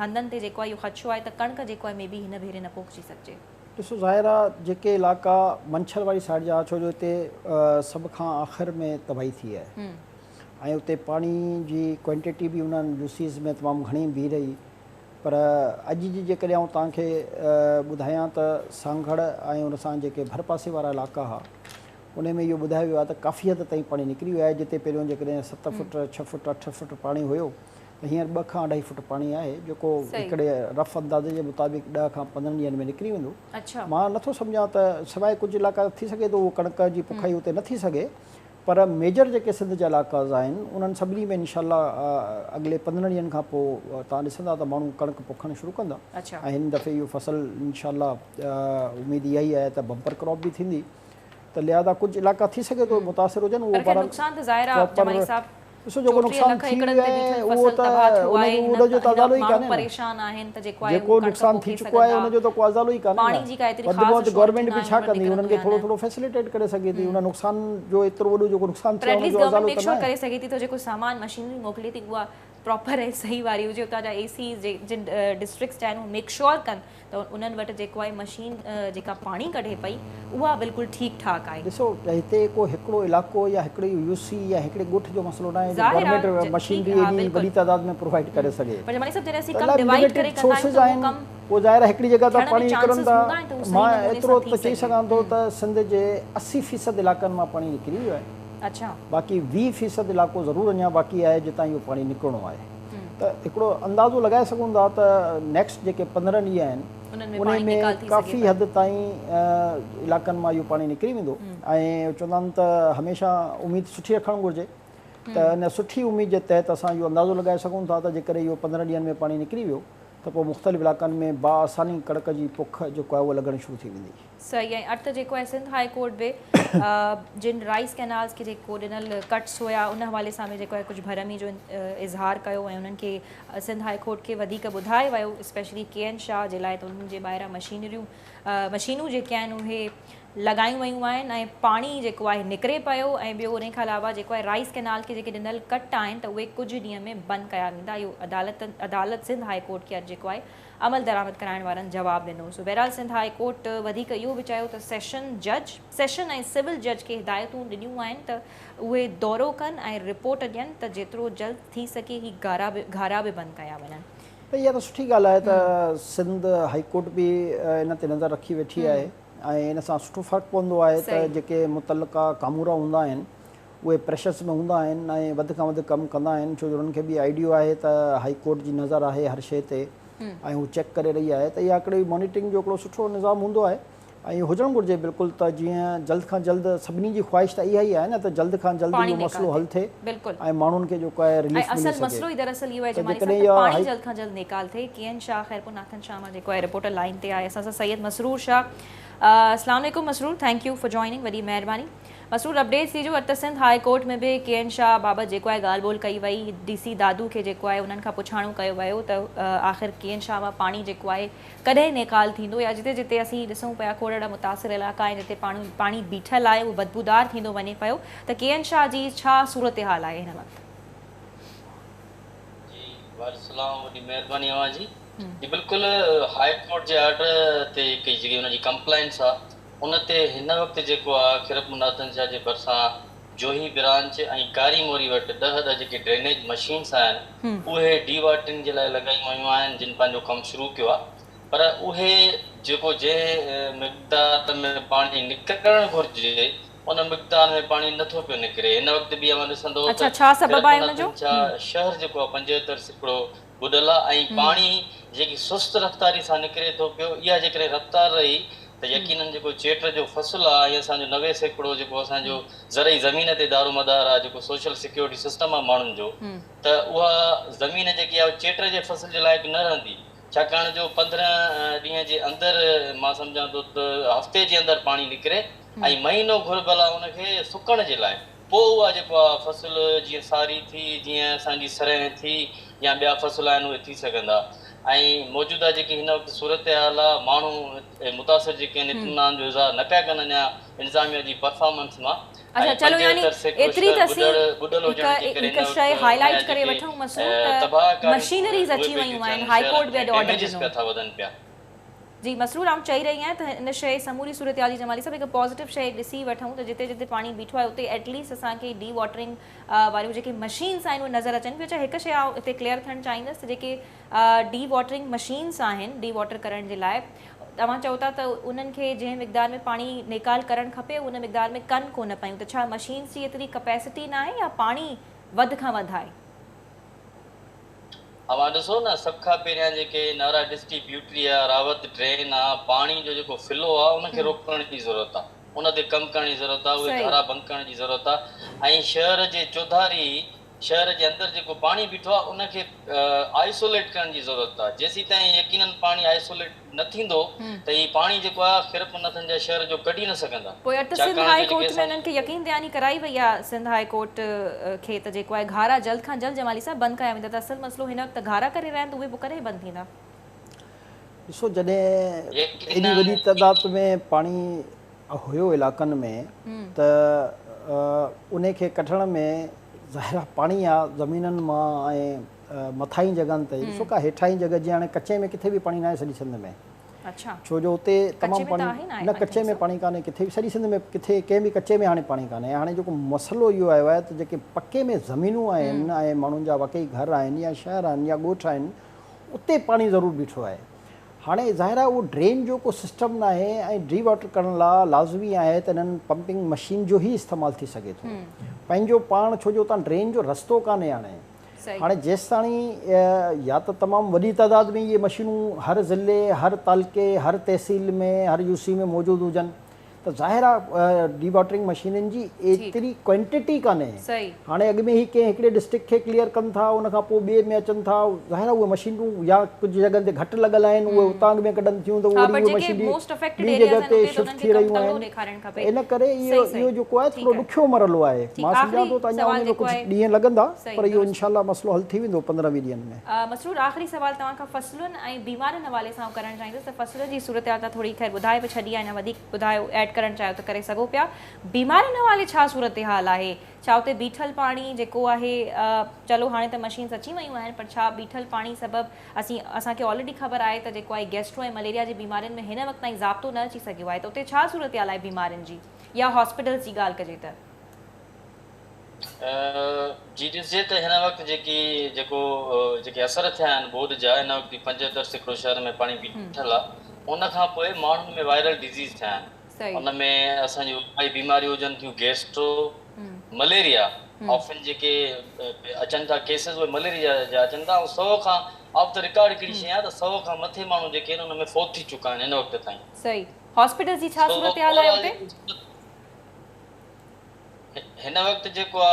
هنڌن تي جيڪو آهي اهو خدشو آهي ته ڪڻڪ جيڪو آهي مي بي هن ڀيري نه پوکجي سگهجي. ڏسو ظاهر آ جيڪي علائقا منڇر واري سائيڊ جا ڇو جو اتي سڀ کان آخر ۾ تباهي ٿي آهي ۽ اتي پاڻي جي ڪوانٽيٽي به انهن يوسيز ۾ تمام گهڻي بيهي رهي پر اڄ جي جيڪڏهن آئون توهان کي ٻڌايان ته سانگهڙ ۽ ان سان جيڪي ڀرپاسي وارا علائقا ها ان ۾ اهو ٻڌايو ويو آهي ته ڪافي حد تائين پاڻي نڪري ويو آهي جتي پهريون جيڪڏهن 7 فٽ 6 فٽ 8 فٽ پاڻي هيو ته هينئر 2 کان اڍائي فٽ پاڻي آهي جيڪو هڪڙي رف اندازي جي مطابق 10 کان 15 ڏينهن ۾ نڪري ويندو. مان نٿو سمجهان ته سواء ڪجهه علائقا ٿي سگهي ٿو اهو ڪڻڪ جي پوکائي اتي نه ٿي سگهي پر ميجر جيڪي سنڌ جا علائقا آهن انهن سڀني ۾ انشاء الله اڳلي 15 ڏينهن کان پوء توهان ڏسندا ته ماڻهو ڪڻڪ پوکڻ شروع ڪندا ۽ هن دفعي اهو فصل انشاء الله اميد اها ئي آهي ته بمپر ڪراپ به ٿيندي ته لهذا ڪجهه علائقا ٿي سگهي ٿو متاثر هجن اهو بهرحال نقصان ته ظاهر آهي جمالي صاحب. ڏسو جيڪو نقصان ٿي ويو آهي اهو ته ان جو ته ازالو ئي ڪانهي پريشان آهن ته جيڪو آهي جيڪو نقصان ٿي چڪو آهي ان جو ته ڪو ازالو ئي ڪانهي پاڻي جي ڪا ايتري خاص وڌ ۾ وڌ گورنمينٽ به ڇا ڪندي انهن کي ٿورو ٿورو فيسليٽيٽ ڪري سگهي ٿي ان نقصان جو ايترو وڏو جيڪو نقصان ٿيو آهي ان جو ازالو ته ناهي ڪري سگهي ٿي ته جيڪو سامان مشينري موڪلي ٿي اها پراپر ۽ صحيح واري هجي اتان جا اي سيز جن ڊسٽرڪٽس جا آهن اهي ميڪ شوئر ڪن ته انهن وٽ جيڪو آهي مشين جيڪا پاڻي ڪڍي پئي اها بلڪل ٺيڪ ٺاڪ آهي. ڏسو هتي ڪو هڪڙو علائقو يا هڪڙي يو سي يا هڪڙي ڳوٺ جو مسئلو ناهي جو گورنمينٽ مشينري ايڏي وڏي تعداد ۾ پرووائيڊ ڪري سگهي پر جمالي صاحب جڏهن اسين ڪم ڊوائيڊ ڪري ڪندا آهيون ته اهو ڪم پوء ظاهر آهي هڪڙي جڳهه تان پاڻي نڪرن ٿا مان ايترو ته چئي سگهان ٿو ته سنڌ جي 80% علائقن مان پاڻي نڪري ويو آهي باقي 20% علائقو ضرور اڃا باقي آهي جتان اهو پاڻي نڪرڻو آهي ته هڪڙو اندازو لڳائي سگهون ٿا ته نيڪسٽ جيڪي 15 ڏينهن آهن انهي ۾ ڪافي حد تائين علائقن مان اهو پاڻي نڪري ويندو ۽ چوندا آهن ته هميشه اميد سٺي رکڻ گهرجي ته ان سٺي اميد جي تحت اسان اهو اندازو لڳائي سگهون ٿا ته جيڪڏهن اهو 15 ڏينهن ۾ پاڻي نڪري ويو ته پوء مختلف علائقن ۾ باآساني ڪڻڪ جي پوک جيڪو آهي اهو لڳڻ شروع ٿي ويندي. صحيح ۽ ارٿ جيڪو آهي سنڌ هاء ڪورٽ به جن رائيس ڪينالز کي جيڪو ڏنل ڪٽس هيا ان حوالي سان به جيڪو آهي ڪجهه ڀرمي جو اظهار ڪيو ۽ انهن کي سنڌ هاء ڪورٽ کي وڌيڪ ٻڌايو ويو اسپيشلي ڪي اين شاهه جي لاء ته انهن جي ٻاهران مشينريون مشينون جيڪي آهن اهي لڳايون ويون آهن ۽ پاڻي جيڪو آهي نڪري پيو ۽ ٻيو ان کان علاوه جيڪو آهي رائيس ڪينال کي جيڪي ڏنل ڪٽ آهن ته اهي ڪجهه ڏينهن ۾ بند ڪيا ويندا اهو عدالت عدالت سنڌ هاء ڪورٽ کي اڄ جيڪو آهي عمل درآمد ڪرائڻ وارن جواب ڏنو. سو بهرحال سنڌ هاء ڪورٽ وڌيڪ اهو به چيو ته سيشن جج سيشن ۽ سول جج کي هدايتون ڏنيون آهن ته اهي دورو ڪن ۽ رپورٽ ڏين ته جيترو جلد ٿي سگهي هي گارا به گهارا به بند ڪيا وڃن. ته اها ته سٺي ڳالهه آهي ته سنڌ هائي ڪورٽ به ان تي نظر رکي ويٺي آهي ۽ ان سان سٺو فرق پوندو آهي ته جيڪي متعلقه ڪامورا هوندا آهن اهي پريشرز ۾ هوندا آهن ۽ وڌ کان وڌ ڪم ڪندا آهن ڇو جو انهن کي به آئيڊيو آهي ته هائي ڪورٽ جي نظر آهي هر شيء تي ۽ هو چيڪ ڪري رهي آهي ته اها هڪڙي مانيٽرنگ جو هڪڙو سٺو نظام هوندو آهي ۽ اهو هجڻ گهرجي بلڪل ته جيئن جلد کان جلد سڀني جي خواهش ته اها ئي آهي نه ته جلد کان جلد اهو مسئلو حل ٿئي ۽ ماڻهن کي جيڪو آهي رليف ملي سگهي ته جيڪڏهن اها پاڻي جلد کان جلد نيڪال ٿئي. ڪي اين شاهه خيرپور ناٿن شاهه مان جيڪو آهي رپورٽر لائين تي آهي اسان سان سيد مسرور شاهه السلام عليڪم Masroor thank you for joining وڏي مهرباني. مسرور اپڊيٽس ڏجو اڄ ته سنڌ هاء ڪورٽ ۾ به ڪي اين شاهه بابت جيڪو آهي ڳالهه ٻولهه ڪئي وئي ڊي سي دادو کي جيڪو آهي انهن کان پڇاڻو ڪيو ويو ته آخر ڪي اين شاهه مان پاڻي جيڪو آهي ڪڏهن نيڪال ٿيندو يا جتي جتي اسين ڏسون پيا کوڙ اهڙا متاثر علائقا آهن جتي پاڻي پاڻي بيٺل آهي اهو بدبودار ٿيندو وڃي پيو ته ڪي اين شاهه جي ڇا صورتحال آهي هن وقت. جي وعليڪم السلام وڏي مهرباني اوهان جي جي بلڪل هاء ڪورٽ جي آرڊر تي جيڪي ان جي ڪمپلائنس آهي ان تي هن وقت جيڪو آ خيرپور ناٿن شاهه جي ڀرسان جوهي برانچ ۽ ڪاري موري وٽ ڏهه ڏهه جيڪي ڊرينيج مشينس آهن اهي ڊي واٽرنگ جي لاء لڳايون ويون آهن جن پنهنجو ڪم شروع ڪيو آ پر اهي جيڪو جنهن مقدار ۾ پاڻي نڪرڻ گهرجي ان مقدار ۾ پاڻي نه ٿو پيو نڪري هن وقت به اوهان ڏسندو ته خيرپور ناٿن شاهه شهر جيڪو آ 75% ٻڏل آ ۽ پاڻي جيڪي سست رفتاري سان نڪري ٿو پيو اها جيڪڏهن رفتار رهي ته يقينن جيڪو چيٽ جو فصل آ ۽ اسان جو 90% جيڪو اسان جو زرعي زمين تي دارومدار آ جيڪو سوشل سيڪيورٽي سسٽم آ ماڻهن جو ته اها زمين جيڪي آ چيٽ جي فصل جي لائق نه رهندي ڇاڪاڻ جو 15 ڏينهن جي اندر مان سمجهان ٿو ته هفتي جي اندر پاڻي نڪري ۽ مهينو گهربل آ ان کي سڪڻ جي لاء پوء اها جيڪو آ فصل جيئن ساري ٿي جيئن اسان جي سرنهن ٿي يا ٻيا فصل آهن اهي ٿي سگهندا ۽ موجوده جيڪي هن وقت صورتحال آ ماڻهو متاثر جيڪي آهن اطمينان جو اظهار نه پيا ڪن اڃا انتظاميا جي پرفارمنس مان ۽ 75% شهر ٻڏل ٻڏل هجڻ جي ڪري هن وقت ان جا جيڪي تباهه ڪاريون اهي پئي ٿيون ٿين شهرن ۾ ڊيميجز پيا ٿا وڌن پيا. جي مسرور آئون چئي رهي آهيان ته ان شيء سموري صورتحال جي جمالي صاحب هڪ پازيٽو شيء ڏسي وٺون ته جتي جتي پاڻي بيٺو آهي اتي ايٽ ليسٽ اسان کي ڊي واٽرنگ واريون جيڪي مشينس آهن اهي نظر اچن پيون اڇا هڪ شيء آئون هتي ڪليئر ٿيڻ چاهيندس ته جيڪي ڊي واٽرنگ مشينس آهن ڊي واٽر ڪرڻ جي لاء توهان چئو ٿا ته انهن کي جنهن مقدار ۾ پاڻي نيڪال ڪرڻ کپي ان مقدار ۾ ڪن ڪونه پيون ته ڇا مشينس جي ايتري ڪپيسٽي ناهي يا پاڻي وڌ کان وڌ آهي؟ اوهان ڏسو نه سڀ کان پهريان جيڪي نارا ڊسٽري بيوٽري آ راوت ڊرين آ پاڻي جو جيڪو فلو آ ان کي روڪڻ جي ضرورت آ ان تي ڪم ڪرڻ جي ضرورت آ اهي گهارا بند ڪرڻ جي ضرورت آ ۽ شهر جي چوڌاري شهر جي اندر جيڪو پاڻي بيٺو آهي ان کي آئسوليٽ ڪرڻ جي ضرورت آهي جيسيتائين يقينن پاڻي آئسوليٽ نه ٿيندو ته هي پاڻي جيڪو آهي خيرپور ناٿن شاهه شهر جو ڪڍي نه سگهندا. پوء ته سنڌ ڇاڪاڻ هاء جو جيڪي ڪورٽ ۾ اسان انهن کي يقين دهاني ڪرائي وئي آهي سنڌ هاء ڪورٽ کي ته جيڪو آهي گهارا جلد کان جلد جمالي صاحب بند ڪيا ويندا ته اصل مسئلو هن وقت گهارا ڪري رهيا آهن ته اهي پوء ڪڏهن بند ٿيندا؟ ڏسو جڏهن ايڏي وڏي تعداد ۾ پاڻي هيو علائقن ۾ ته انهي کي ڪڍڻ ۾ ظاهر آ پاڻي آ زمينن مان ۽ مٿاهين جڳهن تي ڏسو ڪا هيٺاهين جڳهه جيئن هاڻي ڪچي ۾ ڪٿي به پاڻي ناهي سڄي سنڌ ۾ ڇو جو اتي تمام پاڻي نه ڪچي ۾ پاڻي ڪانهي ڪٿي به سڄي سنڌ ۾ ڪٿي ڪنهن به ڪچي ۾ هاڻي پاڻي ڪانهي هاڻي جيڪو مسئلو اهو آيو آهي ته جيڪي پڪي ۾ زمينون آهن ۽ ماڻهن جا واقعي گهر آهن يا شهر آهن يا ڳوٺ آهن اتي پاڻي ضرور بيٺو آهي هاڻي ظاهر آهي اهو ڊرين جو ڪو سسٽم ناهي ۽ ڊي واٽر ڪرڻ لا لازمي آهي ته انهن پمپنگ مشين جو ئي استعمال ٿي سگهي ٿو پنهنجو پاڻ ڇو جو اتان ڊرين جو رستو ڪانهي هاڻي هاڻي جيستاڻي يا ته تمام وڏي تعداد ۾ اهي مشينون هر ضلعي هر تعلقي هر تحصيل ۾ هر يو سي ۾ موجود هجن ته ظاهر آ ڊي واٽرنگ مشينن جي ايتري ڪوانٽيٽي ڪانهي هاڻي اڳ ۾ هي ڪنهن هڪڙي ڊسٽرڪٽ کي ڪليئر ڪن ٿا ان کان پوء ٻئي ۾ اچن ٿا ظاهر آ اهي مشينون يا ڪجهه جڳهن تي گهٽ لڳل آهن اهي اتان اڳ ۾ ڪڍن ٿيون ته وري اهي مشينري ٻي جڳهه تي شفٽ ٿي رهيون آهن ته ان ڪري اهو اهو جيڪو آهي ٿورو ڏکيو مرحلو آهي مان سمجهان ٿو ته اڃا ان ۾ ڪجهه ڏينهن لڳندا پر اهو انشاء الله مسئلو حل ٿي ويندو 15 20 ڏينهن ۾. مسرور آخري سوال توهان کان فصلن ۽ بيمارين حوالي سان آئون ڪرڻ چاهيندس ته فصلن جي صورتحال توهان ٿوري خير ٻڌائي به ڇڏي آهي اڃا وڌيڪ ٻڌايو ايڊ ڪرڻ چاهيو ته ڪري سگهو پيا بيمارين حوالي ڇا صورتحال آهي ڇا اتي بيٺل پاڻي جيڪو آهي چلو هاڻي ته مشينز اچي ويون آهن پر ڇا بيٺل پاڻي سبب اسين اسان کي آلريڊي خبر آهي ته جيڪو آهي گيسٽرو ۽ مليريا جي بيمارين ۾ هن وقت تائين ضابطو نه اچي سگهيو آهي ته اتي ڇا صورتحال آهي بيمارين جي يا هاسپيٽلز جي ڳالهه ڪجي ته. جي ڏسجي ته هن وقت جيڪي جيڪو جيڪي اثر ٿيا آهن ٻوڏ جا هن وقت 75% شهر ۾ پاڻي بيٺل آهي ان کان پوء ماڻهن ۾ وائرل ڊزيز ٿيا آهن ان ۾ اسان جي وبائي بيماريون هجن ٿيون گيسٽرو مليريا آفن جيڪي اچن ٿا ڪيسز اهي مليريا جا اچن ٿا ۽ 100 کان آف the record هڪڙي شيء آهي ته 100 کان مٿي ماڻهو جيڪي آهن ان ۾ فوت ٿي چڪا آهن هن وقت تائين. صحيح هاسپيٽلز جي ڇا صورتحال آهي اتي؟ هن وقت جيڪو آ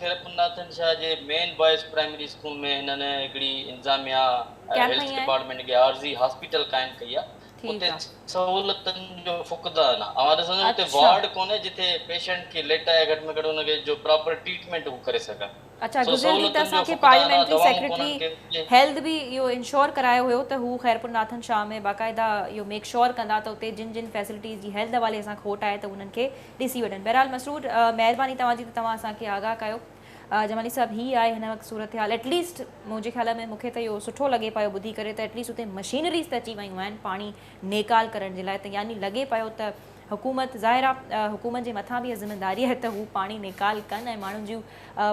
خيرپور ناٿن شاهه جي مين بوائز پرائمري اسڪول ۾ هنن هڪڙي انتظاميا ڪيمپ هيلٿ هنئي آهن. ڊپارٽمينٽ کي عارضي هاسپيٽل قائم ڪئي آ ٺيڪ اتي آ. سهولتن جو فقدان آ اوهان ڏسندو اتي اڇا. وارڊ ڪونهي جتي پيشنٽ کي ليٽائي گهٽ ۾ گهٽ ان کي جو پراپر ٽريٽمينٽ هو ڪري سگهن. اڇا سو گذريل ڏينهن ته سهولتن جو اسان کي فقدان آ پارليامينٽري دوائون سيڪريٽري ڪونهن ڪي هيلٿ به اهو انشور ڪرايو هيو ته هو خيرپور ناٿن شاهه ۾ باقاعده اهو ميڪ شور ڪندا ته اتي جن جن فيسلٽيز جي هيلٿ حوالي سان کوٽ آهي ته انهن کي ڏسي وٺن بهرحال مسرور مهرباني توهان جي ته توهان اسان کي آگاهه ڪيو جمالي صاحب هي آهي هن وقت صورتحال ايٽ ليسٽ منهنجي خيال ۾ مونکي ته اهو سٺو لڳي پيو ٻڌي ڪري ته ايٽ ليسٽ اتي مشينريز ته اچي ويون آهن پاڻي نيڪال ڪرڻ جي لاء ته يعني لڳي پيو ته حڪومت ظاهر آ حڪومت جي مٿان به اها ذميداري آهي ته هو پاڻي نيڪال ڪن ۽ ماڻهن جون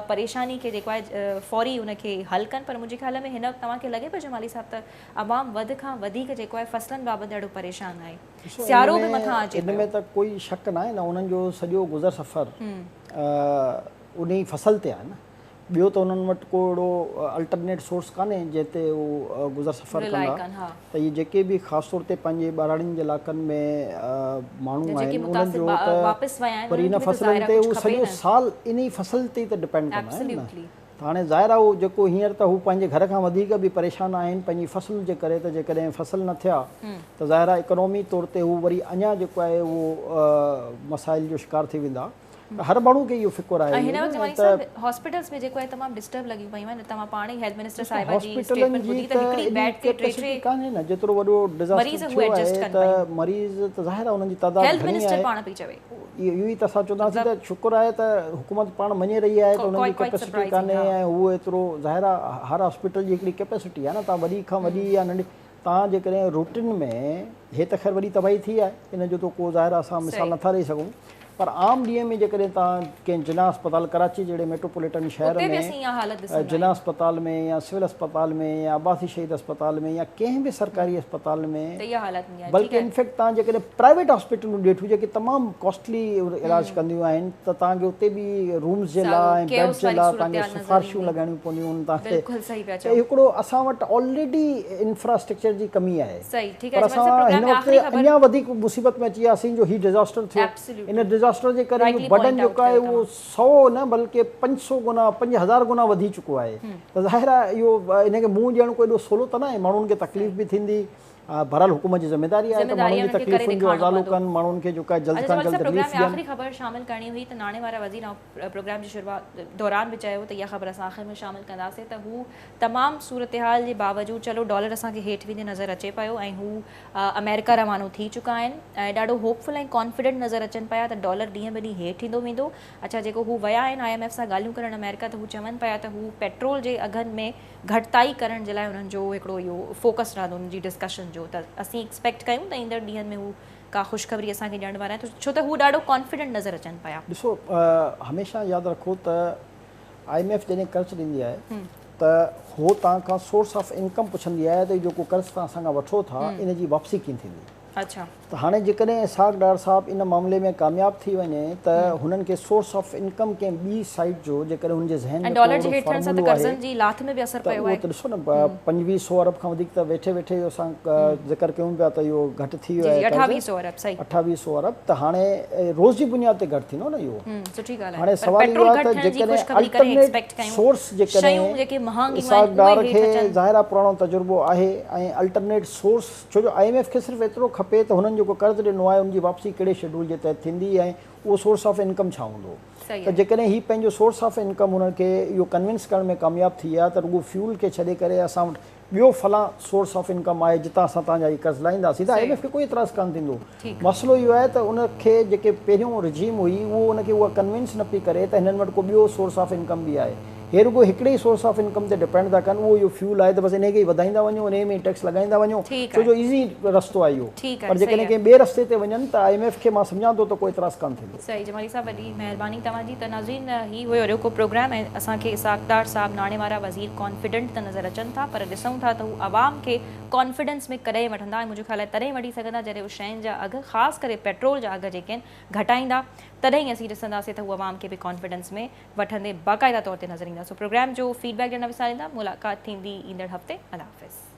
پريشاني کي جيڪو آهي فوري ان کي حل ڪن پر منهنجي خيال ۾ هن وقت توهان کي لڳي پيو جمالي صاحب ته عوام وڌ کان وڌيڪ جيڪو آهي فصلن بابت ڏاڍو پريشان آهي ڏسو سيارو ان به ۾ مٿان اچي ان پيو. ۾ ته ڪوئي شڪ ناهي نه انهن جو سڄو گذر سفر انهي فصل تي آهي نه ٻيو ته انهن وٽ ڪو اهڙو الٽرنيٽ سورس ڪانهي جنهن تي هو گذر سفر ڪندا ته اهي جيڪي به خاص طور تي پنهنجي ٻهراڙين جي علائقن ۾ ماڻهو آهن انهن جو ته وري ان فصلن تي هو سڄو سال انهي فصل تي ئي ته ڊپينڊ ڪندا آهن نه ته هاڻي ظاهر آهي هو جيڪو هينئر ته هو پنهنجي گهر کان وڌيڪ به پريشان آهن پنهنجي فصل جي ڪري ته جيڪڏهن فصل نه ٿيا ته ظاهر آهي اڪانومي طور تي هو وري اڃا جيڪو آهي اهو مسائل جو شڪار ٿي ويندا. هر ماڻهو کي اهو فڪر آهي ۽ هن وقت جمالي صاحب هاسپيٽلز ۾ جيڪو آهي تمام ڊسٽرب لڳيون پيون آهن توهان پاڻ ئي هيلٿ منسٽر صاحبه جي اسٽيٽمينٽ ٻڌي ته هڪڙي بيڊ تي ٽي ٽي ڪانهي نه جيترو وڏو ڊزاسٽر ٿيو آهي ته مريض ته ظاهر آهي انهن جي تعداد هيلٿ منسٽر پاڻ پئي چوي اهو ئي ته اسان چونداسين ته شڪر آهي ته حڪومت پاڻ مڃي رهي آهي ته انهن جي ڪيپيسٽي ڪانهي ۽ هو ايترو ظاهر آهي هر هاسپيٽل جي هڪڙي ڪيپيسٽي آهي نه توهان وڏي کان وڏي يا ننڍي توهان جيڪڏهن روٽين ۾ هي ته خير وڏي تباهي ٿي آهي ان جو ته ڪو ظاهر آهي اسان مثال نٿا ڏئي سگهون پر عام ڏينهن ۾ جيڪڏهن توهان ڪنهن جناح اسپتال ڪراچي جهڙي ميٽروپوليٽن شهر ۾ جناح اسپتال ۾ يا سول اسپتال ۾ يا عباسي شهيد اسپتال ۾ يا ڪنهن به سرڪاري اسپتال ۾ بلڪه انفيڪٽ توهان جيڪڏهن پرائيويٽ هاسپيٽلون ڏٺيون جيڪي تمام ڪاسٽلي علاج ڪنديون آهن ته توهان کي اتي به رومز جي لاء ۽ بيڊ جي لاء توهان کي سفارشون لڳائڻيون پونديون توهان کي ته هڪڙو اسان وٽ آلريڊي انفراسٽرڪچر جي ڪمي آهي پر اسان هن وقت اڃا وڌيڪ مصيبت ۾ اچي وياسين جو هي ڊزاسٽر ٿيو ان ڊزاسٽر ڊزاسٽر جي ڪري اهو برڊن جيڪو آهي اهو 100 نه بلڪه 500 گنا 5000 گنا وڌي چڪو آهي ته ظاهر آهي اهو ان کي منهن ڏيڻ ڪو ايڏو سولو ته ناهي ماڻهن کي تڪليف به ٿيندي بهرحال حڪومت جي ذميواري آهي ته ماڻهن جي تڪليفن جو ازالو ڪن ماڻهن کي جيڪو آهي جلد کان جلد رليف ڏين. آخري خبر شامل ڪرڻي هئي ته ناڻي وارا وزير آئون پروگرام جي شروعات دوران به چيو ته اها خبر اسان آخر ۾ شامل ڪنداسين ته هو تمام صورتحال جي باوجود چلو ڊالر اسان کي هيٺ ويندي نظر اچي پيو ۽ هو آمريڪا روانو ٿي چڪا آهن ۽ ڏاڍو هوپ فل ۽ ڪانفيڊنٽ نظر اچن پيا ته ڊالر ڏينهن به ڏينهن هيٺ ايندو ويندو. اڇا جيڪو هو ويا آهن I M F سان ڳالهيون ڪرڻ آمريڪا ته هو چون پيا ته هو پيٽرول جي اگهن ۾ گهٽتائي ڪرڻ جي لاء انهن جو هڪڙو اهو فوڪس رهندو انهن جي ڊسڪشن جو ته اسين ايڪسپيڪٽ ڪيون ته ايندڙ ڏينهن ۾ هو ڪا خوشخبري اسان کي ڏيڻ وارا آهن ڇو ته هو ڏاڍو ڪانفيڊنٽ نظر اچن پيا. ڏسو هميشه ياد رکو ته I M F جڏهن قرض ڏيندي آهي ته هو توهان کان سورس آف انڪم پڇندي آهي ته جيڪو قرض توهان اسان کان وٺو ٿا ان جي واپسي ڪيئن ٿيندي. اڇا. ته هاڻي جيڪڏهن اسحاق ڊار صاحب ان معاملي ۾ ڪامياب ٿي وڃي ته هنن کي سورس آف انڪم ڪنهن ٻي سائيڊ جو جيڪڏهن هن جي ذهن ۾ ڪو ڊالر جي اهڙو هيٺ ٿيڻ سان ته فارمولو آهي قرضن جي لاٿ ۾ به اثر ته پيو اهو آهي. ته ڏسو نه 25 سو ارب کان وڌيڪ ته ويٺي ويٺي اهو اسان ذڪر ڪيون پيا ته اهو گهٽ ٿي ويو جي جي آهي قرض 28 سو ارب صحيح. 28 سو ارب ته هاڻي روز جي بنياد تي گهٽ ٿيندو نه اهو. سٺي ڳالهه آهي هاڻي پر سوال اهو پيٽرول آهي گهٽ ته ٿيڻ جي جيڪڏهن خوشخبري ڪڏهن الٽرنيٽ ايڪسپيڪٽ ڪيون سورس شيون جيڪڏهن جيڪي مهانگيون اسحاق آهن اهي ڊار هيٺ کي اچن. ظاهر آهي پراڻو تجربو آهي ۽ الٽرنيٽ سورس ڇو جو I M F کي صرف ايترو کپي ته هنن جيڪو قرض ڏنو آهي ان جي واپسي ڪهڙي شيڊول جي تحت ٿيندي ۽ اهو سورس آف انڪم ڇا هوندو ته جيڪڏهن هي پنهنجو سورس آف انڪم هنن کي اهو ڪنوينس ڪرڻ ۾ ڪامياب ٿي ويا ته رڳو فيول کي ڇڏي ڪري اسان وٽ ٻيو فلان سورس آف انڪم آهي جتان اسان توهان جا هي قرض لاهينداسين ته I M F کي ڪوئي اعتراض ڪانه ٿيندو. مسئلو اهو آهي ته ان کي جيڪي پهريون رجيم هئي اهو ان کي اها ڪنوينس نه پئي ڪري ته هنن وٽ ڪو ٻيو سورس آف انڪم به آهي. هي رڳو هڪڙي ئي سورس آف انڪم تي ڊپينڊ ٿا ڪن اهو اهو فيول آهي ته بس انهي کي ئي وڌائيندا وڃو انهي ۾ ئي ٽيڪس لڳائيندا وڃو ڇو جو ايزي رستو آهي اهو پر جيڪڏهن ڪنهن ٻئي رستي تي وڃن ته I M F کي مان سمجهان ٿو ته ڪو اعتراض ڪانه ٿيندو. صحيح جمالي صاحب وڏي مهرباني توهان جي ته ناظرين هي هيو اڄوڪو پروگرام ۽ اسان کي اسحاق ڊار صاحب ناڻي وارا وزير ڪانفيڊنٽ ته نظر اچن ٿا پر ڏسون ٿا ته هو عوام کي ڪانفيڊنس ۾ ڪڏهن وٺندا ۽ منهنجو خيال آهي تڏهن وٺي سگهندا جڏهن هو شين جا اگهه خاص ڪري پيٽرول جا اگهه جيڪي آهن گهٽائيندا تڏهن ئي اسين ڏسنداسين ته هو عوام کي به ڪانفيڊنس ۾ وٺندي باقاعده طور تي نظر ايندا سو پروگرام جو فيڊ بيڪ ڏيڻ نه وساريندا ملاقات ٿيندي ايندڙ هفتي الله حافظ.